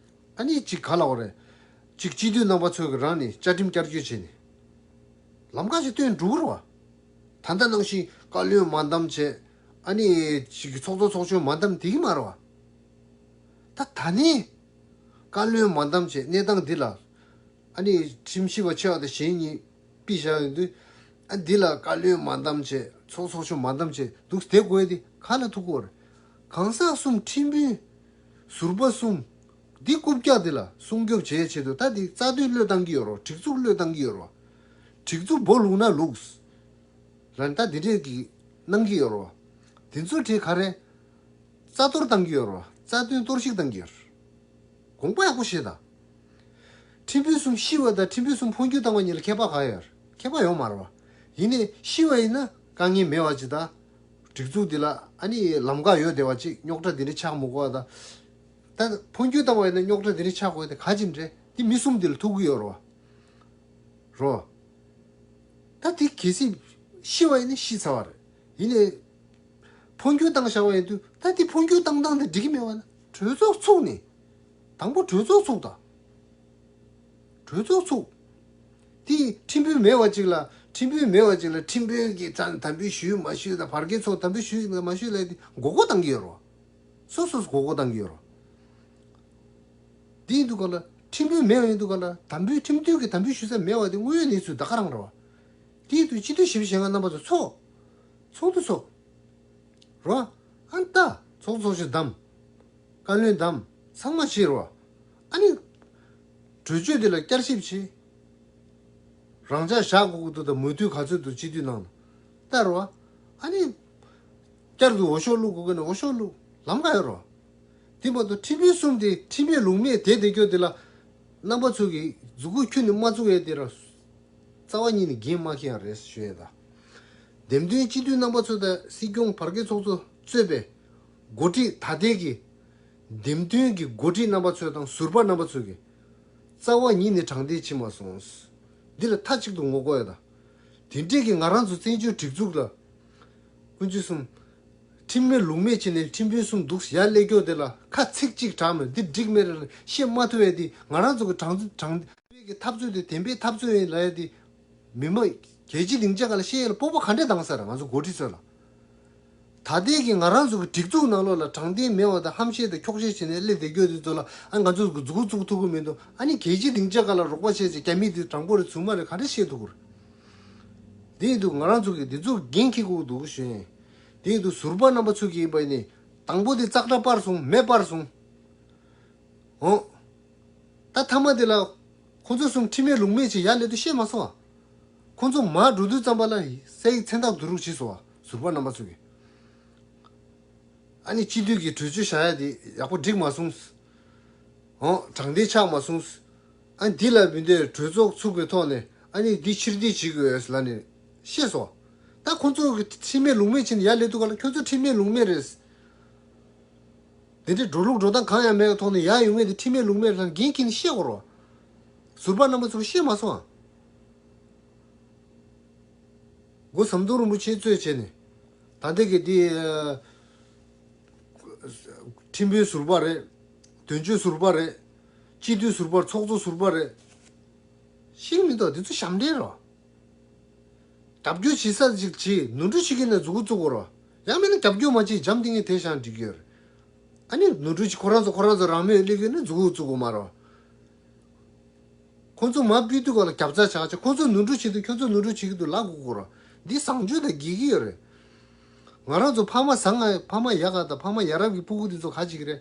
ཨ་ནི་གཅིག་ག་ལབ་དགོས་རེད། གཅིག་སྤྱི་འཐུས་རྣམ་པ་ཚོས་ཀྱི་རང་ནས་བཅའ་ཁྲིམས་བསྐྱར་བཅོས་བྱས་ནས་ལམ་ཁ་ཞིག་སྟོན་འགྲོ་གི་རེད་བ། ད་ལྟ་ནང་བཞིན་བཀའ་བློན་མ་བདམས་བྱས། ཨ་ནི་གཅིག་གི་ཚོགས་གཙོ་ཚོགས་གཞོན་མ་བདམས་བསྡད་ཀྱི་མ་རེད་བ། ད་ད་ནས་བཀའ་བློན་མ་བདམས་བྱས་གནས་སྟངས་འདི་ལ། ཨ་ནི་ཁྲིམས་ཞིབ་པ་ཆེ་བ་དང་གཞན་གཉིས་ཕུད་བཞག་ཡོང་དུས། ཨ་འདི་ལ་བཀའ་བློན་མ་བདམས་བྱས་ཚོགས་ཚོགས་ཆུང་མ་བདམས་བྱས་འདུག་བསྡད་དགོས་ཏེ་ག་ལ་ཐུག་གོ་རེད། གང་ཟག་གསུམ་ཁྲིམས་དཔོན་ཟུར་པ་གསུམ་འདི་རྐུབ་བཀྱག་འདི་ལ་སྲུང་སྐྱོབ་བྱེད་ཆེད་དུ་ད་འདི་རྩ་དོན་བློས་བཏང་གི་ཡོད་རོ། སྒྲིག་འཛུགས་བློས་བཏང་གི་ཡོད་རོ། སྒྲིག་འཛུགས་སྦོ་ལུག་ན་ལུགས་ལ་ད་འདི་འདྲས་ཀྱི་གནང་གི་ཡོད་རོ། འདི་ཚོ་གྲས་ག་རེ། རྩ་གཏོར་བཏང་གི་ཡོད་རེད་བ། རྩ་དོན་གཏོར་བཤིག་བཏང་གི་ཡོད་རེད། དགོངས་པ་ཡག་པོ་བཞེས་དང་། ཁྲིམས་དཔོན་གསུམ་ཤི་བ་དང་ཁྲིམས་དཔོན་གསུམ་འཕོ་འགྱུར་བཏང་བ་གཉིས་ལ་ཁྱད་པར་གང་ཡོད་རེད། ཁྱད་པར་ཡོད་མ་རེད་བ། ཡིན་ནའི་ཤི་བ་ཡིན་ན་དཀའ་ངལ་མེད་པ་ཅིག་དང་། སྒྲིག་འཛུགས་འདི་ལ་ཨ་ནི་ལམ་ཁ་ཡོད་བསྡད་པ་ཅིག་རྙོག་དྲ་འདི་འདྲ་ཆགས་མི་དགོས་པ་དང་། ད་འཕོ་འགྱུར་བཏང་བ་ཡིན་ན་རྙོག་དྲ་འདི་འདྲ་ཆགས་དགོས་ཏེ་ག་ཅི་འདྲ་འདི་མི་གསུམ་འདི་ལ་ཐུག་གི་ཡོད་རེད་བ། རོ། ད་དེ་གལ་སྲིད་ཤི་བ་ཡིན་ན་ཤི་ཚར་བ་རེད། ཡིན་ནའི། འཕོ་འགྱུར་བཏང་བཞག་པ་ཡིན་དུས་ད་དེ་འཕོ་འགྱུར་བཏང་སྟངས་དེ་འགྲིག་གི་མེད་པ་ན་གྲོས་ཚོགས་ཚུགས་ནས། དང་པོ་གྲོས་ཚོགས་ཚུགས་དང་། གྲོས་ཚོགས་ཚུགས། དེ་ཁྲིམས་དཔོན་མེད་པ་ཅིག་ལ་ཁྲིམས་དཔོན་མེད་པ་ཅིག་ལ་ཁྲིམས་དཔོན་གྱི་རྩ་ནས་དམ་འབུལ་ཞུས་མ་ཞུས་དང་བར་བརྒལ་ཚོགས་དམ་འབུལ་ཞུས་མ་ཞུས་ལ་དེ་མགོ་སྐོར་བཏང་གི་ཡོད་རེད། སོ་སོས་མགོ་སྐོར་བཏང་གི་ཡོད་རེད། དེ་ཡིན་དུས་ག་ལ་ཁྲིམས་དཔོན་མེད་པ་ཡིན་དུས་ག་ལ་དམ་འབུལ་ཁྲིམས་མཐུན་གྱི་དམ་འབུལ་ཞུ་ས་མེད་པ་དེ་དངོས་ཡོད་གནས་ཚུལ་ད་ག་རང་རེད་བ། དེ་ཡིན་དུས་སྤྱི་འཐུས་ཞེ་པོ་ཞེ་ལྔ་རྣམ་པ་ཚོ་ཚོགས། ཚོགས་འདུ་ཚོགས། རོ། ཨ་ནི་ད་ཚོགས་གཙོ་ཚོགས་གཞོན་བདམས། བཀའ་བློན་བདམས། ཚང་མ་བྱེད་རོ། ཨ་ནི། གྲོས་ཆོད་དེ་ལ་བསྐྱར་ཞིབ་བྱེད། རང་འཇགས་བཞག་དགོས་ཀྱི་འདུག་ད་མུ་མཐུད་ག་ཚོད་འདུག་སྤྱི་འཐུས་ནང་ལ། ལྟ་རོ། ཨ་ནི། བསྐྱར་དུ་འོས་ཤོག་བླུག་དགོས་ཀྱི་ན་འོས་ཤོག་བླུག་ལམ་ཁ་ཡོད་རོ། དེ་མ་གཏོགས་ཁྲིམས་དཔོན་གསུམ་དེ་ཁྲིམས་དཔོན་ལུགས་མེད་དེ་བསྡད་རྒྱུ་དེ་ལ། རྣམ་པ་ཚོ་གི་མཛུབ་གུ་ཁྱོན་ནས་མ་བཙུགས་ཡས་དེ་ར། རྩ་བ་ཉིད་ནས་འགན་མ་འཁྱེར་ཡ་རེད་ཞུ་ཡས་ད། འདེམས་ཐོན་སྤྱི་འཐུས་རྣམ་པ་ཚོ་དང་སྲིད་སྐྱོང་བར་བརྒལ་ཚོགས་གཙོ་གཙོས་པའི་འགོ་ཁྲིད་ད་ལྟའི་གི་འདེམས་ཐོན་གྱི་འགོ་ཁྲིད་རྣམ་པ་ཚོ་དང་ཟུར་པ་རྣམ་པ་ཚོ་གི་རྩ་བ་ཉིད་ནས་དྲང་བདེན་ཕྱིན་མ་སོང་། འདི་ལ་མཐའ་གཅིག་ཏུ་ངོ་རྒོལ་ཡོད་ད། དེ་འདྲས་ཀྱི་ང་རང་ཚོ་བཙན་བྱོལ་སྒྲིག་འཛུགས་ལ་ ཁོང་ཚོས་གསུམ། ཁྲིམས་མེད་ལུགས་མེད་བྱས་ནས་ཁྲིམས་དཔོན་གསུམ་འདུག་ཡར་སླེབས་ཀྱོག་དེ་ལ་ཁ་ཚིག་གཅིག་གྲགས་མེད། འདི་འགྲིག་མེད་རེད། བཤད་མ་ཐུབ་པའི་དེ་ང་རང་ཚོ་གི་དྲང་དྲང་བའི་གི་འཐབ་རྩོད་དེ་བདེན་པའི་འཐབ་རྩོད་ཡིན་ལབ་ཡ་དེ། མི་མང་རྒྱལ་སྤྱིའི་སྡིངས་ཆ་སྒང་ལ་བཤད་ཡ་ལ་སྤོབས་པ་ག་འདྲས་བཏང་ས་རེད། ང་ཚོ་འགོ་ཁྲིད་ཚོ་ལ། ད་ལྟའི་གི་ང་རང་ཚོ་གི་སྒྲིག་འཛུགས་ནང་ལོགས་ལ་དྲང་བདེན་མེད་པ་དང་ཧམ་བཤད་དང་འཁྱོག་བཤད་བྱས་ནས་སླེབས་བསྡད་ཀྱོག་དེ་ཚོ་ལ། ཨ། ང་ཚོ་གི་མཛུབ་གུ་བཙུགས་ཐུབ་ཀྱི་མི་འདུག་ཨ་ནི་རྒྱལ་སྤྱིའི་སྡིངས་ཆ་སྒང་ལ་རོགས་པ་བྱས་བྱས་རྒྱ་མི་དེ་དྲང་པོ་རེད་རྫུན་མ་རེད་ག་འདྲས་བཤད་ཐུབ་ཀྱི་རེད། དེ་ཡིན་དུས་ང་རང་ཚོ་གི་འདི་ཚོ་འགན་འཁྱེར་དགོས་འདུག་ཞུ་ཡིན། དེ་ཡིན་དུས་ཟུར་པ་རྣམ་པ་ཚོ་གི་ཡིན་པ་ཡིན་ནི། དང་པོ་དེ་ཙག་སྒྲ་སྤར་སོང་མེ་སྤར་སོང་། འོ། ད་མཐའ་མ་དེ་ལ་ཁོང་ཚོ་གསུམ་ཁྲིམས་མེད་ལུགས་མེད་བྱས་ཡར་སླེབས་དུས་བཤད་མ་སོང་ཨ། ཁོང་ཚོ་མར་འགྲོ་དུས་ཙམ་པ་ལ་སའི་མཚན་རྟགས་བསྡུ་རུག་བྱས་སོང་ཨ། ཟུར་པ་རྣམ་པ་ཚོ་གིས། ཨ་ནི་སྤྱི་འཐུས་ཀྱི་གྲོས་ཆོད་བཞག་ཡ་དེ་ཡག་པོ་འགྲིག་མ་སོང་། འོ། དྲང་བདེན་ཆགས་མ་སོང་། ཨ་ནི་འདི་ལ་མི་འདོད་གྲོས་ཚོགས་ཚུགས་པའི་ཐོག་ནས་ཨ་ནི་འདི་ཕྱིར་འཐེན་བྱེད་དགོས་ལབ་ནས་བཤད་སོང་། ད་ཁོང་ཚོ་གིས་ཁྲིམས་མེད་ལུགས་མེད་བྱས་ནས་ཡར་སླེབས་དུས་ག་ལ་ཁྱོད་ཚོ་ཁྲིམས་མེད་ལུགས་མེད་རེད། དེ་འདྲའི་འགྲོ་ལུགས་འགྲོ་སྟངས་གང་ཡང་མེད་པའི་ཐོག་ནས་ཡར་ཡོང་མཁན་དེ་ཁྲིམས་མེད་ལུགས་མེད་རེད་ལབ་འགན་འཁྱེར་ནས་བཤད་དགོས་རེད། ཟུར་པ་རྣམ་པ་ཚོས་བཤད་མ་སོང་ཨ། སྒོ་ཟམ་གདོང་རིན་པོ་ཆེ་གཙོས་བྱས་ནས། ད་ལྟ་གི་དེ། ཁྲིམས་དཔོན་ཟུར་པ་རེད། དོན་གཅོད་ཟུར་པ་རེད། སྤྱི་འཐུས་ཟུར་པ། ཚོགས་གཙོ་ཟུར་པ་རེད། ཤེས་ཀྱི་མི་འདུག་དེ་ཚོ་ཞབས་འདྲེན་རེད། རྒྱབ་སྐྱོར་བྱེད་ས་ཅིག་བྱེད། ནོར་འཁྲུལ་བྱེད་ཀྱི་ན་མཛུབ་གུ་བཙུགས་དགོས་རེད། ཡང་མིན་ན་རྒྱབ་སྐྱོར་མ་བྱེད་འཇམ་ཐིང་ངེ་དེ་བཞག་འགྲིག་གི་ཡོད་རེད། ཨ་ནི་ནོར་འཁྲུལ་བྱེད། ཁོ་རང་ཚོ་ཁོ་རང་ཚོ་རང་མོས་སླེབས་ཀྱི་ཡོད་ན་མཛུབ་གུ་བཙུགས་དགོས་མ་རེད། ཁོང་ཚོ་མར་ཕུད་དུས་སྒང་ལ་རྒྱབ་རྩ་བྱ་བྱ། ཁོང་ཚོ་ནོར་འཁྲུལ་བྱེད་དུས་ཁྱོད་ཚོ་ནོར་འཁྲུལ་བྱེད་ཀྱི་འདུག་ལབ་དགོས་ཀྱི་རེད། འདི་བཟང་སྤྱོད་དང་འགལ་གྱི་ཡོད་རེད། ང་རང་ཚོ་ཕ་མ་བཟང་ང་། ཕ་མ་ཡག་ག་དང་ཕ་མ་ཡ་རབས་ཀྱི་སྤུ་གུ་འདི་ཚོ་ག་བྱེད་ཀྱི་རེད།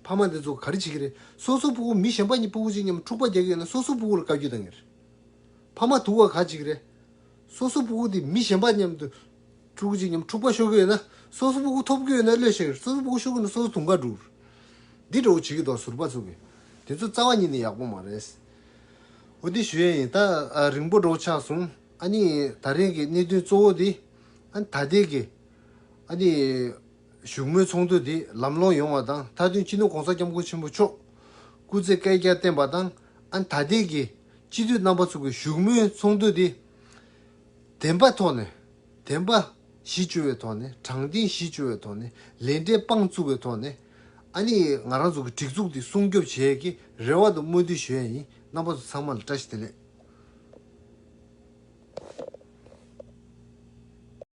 ཕ་མ་འདི་ཚོ་ག་རེ་བྱེད་ཀྱི་རེད། སོ་སོ་སྤུ་གུ་མི་གཞན་པ་གཉིས། སྤུ་གུ་གཅིག་མཉམ་འཁྲུག་པ་རྒྱག་གི་ཡོད་ན་སོ་སོ་སྤུ་གུ་ལ་བཀའ་བཀྱོན་གཏོང་གི་རེད། ཕ་མ་སྡུག་པ་ག་བྱེད་ཀྱི་རེད། སོ་སོ་སྤུ་གུ་དེ་མི་གཞན་པ་མཉམ་དུ། ཕྲུ་གུ་གཅིག་མཉམ་འཁྲུག་པ་ཤོར་གྱི་ཡོད་ན། སོ་སོ་སྤུ་གུ་ཐོབ་ཀྱི་ཡོད་ན་བློས་བྱས། སོ་སོ་སྤུ་གུ་ཤོར་གྱི་ཡོད་ན་སོ་སོ་དུང་དཀར་འགྲོ། འདི་འདྲ་བོ་བྱེད་ཀྱི་འདུག་ཟུར་པ་ཚོ་གིས། དེ་ཚོ་རྩ་བ་ཉིད་ནས་ཡག་པོ་མ་རེད། འོ་འདི་ཞུ་ཡས་ཡིན། ད་ཨ་རིང་པོ་འདྲ་བོ་ཆགས་སོང་། ཨ་ནི་ད་རིང་གི་གནད་དོན་གཙོ་བོ་དེ། ཨ་ནི་ད་ལྟའི་གི། ཨ་ནི། བཞུགས་མོལ་ཚོགས་འདུ་དེ་ལམ་ལྷོང་ཡོང་བ་དང་། མཐའ་དོན་སྤྱི་ནོར་༸གོང་ས་༸སྐྱབས་མགོན་ཆེན་པོ་མཆོག་སྐུ་ཚེ་བསྐལ་བརྒྱར་བརྟན་པ་དང་། ཨ་ནི་ད་ལྟའི་གི་སྤྱི་འཐུས་རྣམ་པ་ཚོ་གི་བཞུགས་མོལ་ཚོགས་འདུ་དེ་བདེན་པ་ཐོག་ནས། བདེན་པ་གཞི་བཅོལ་བའི་ཐོག་ནས། དྲང་བདེན་གཞི་བཅོལ་བའི་ཐོག་ནས། ལས་འབྲས་དཔང་བཙུགས་པའི་ཐོག་ནས། ཨ་ནི་ང་རང་ཚོ་གི་སྒྲིག་འཛུགས་འདི་སྲུང་སྐྱོབ་བྱེད་ཡས་ཀྱི་རེ་བ་དང་སྨོན་འདུན་ཞུ་ཡས་ཡིན། རྣམ་པ་ཚོ་ཚང་མ་ལ་བཀྲ་ཤིས་བདེ་ལེགས།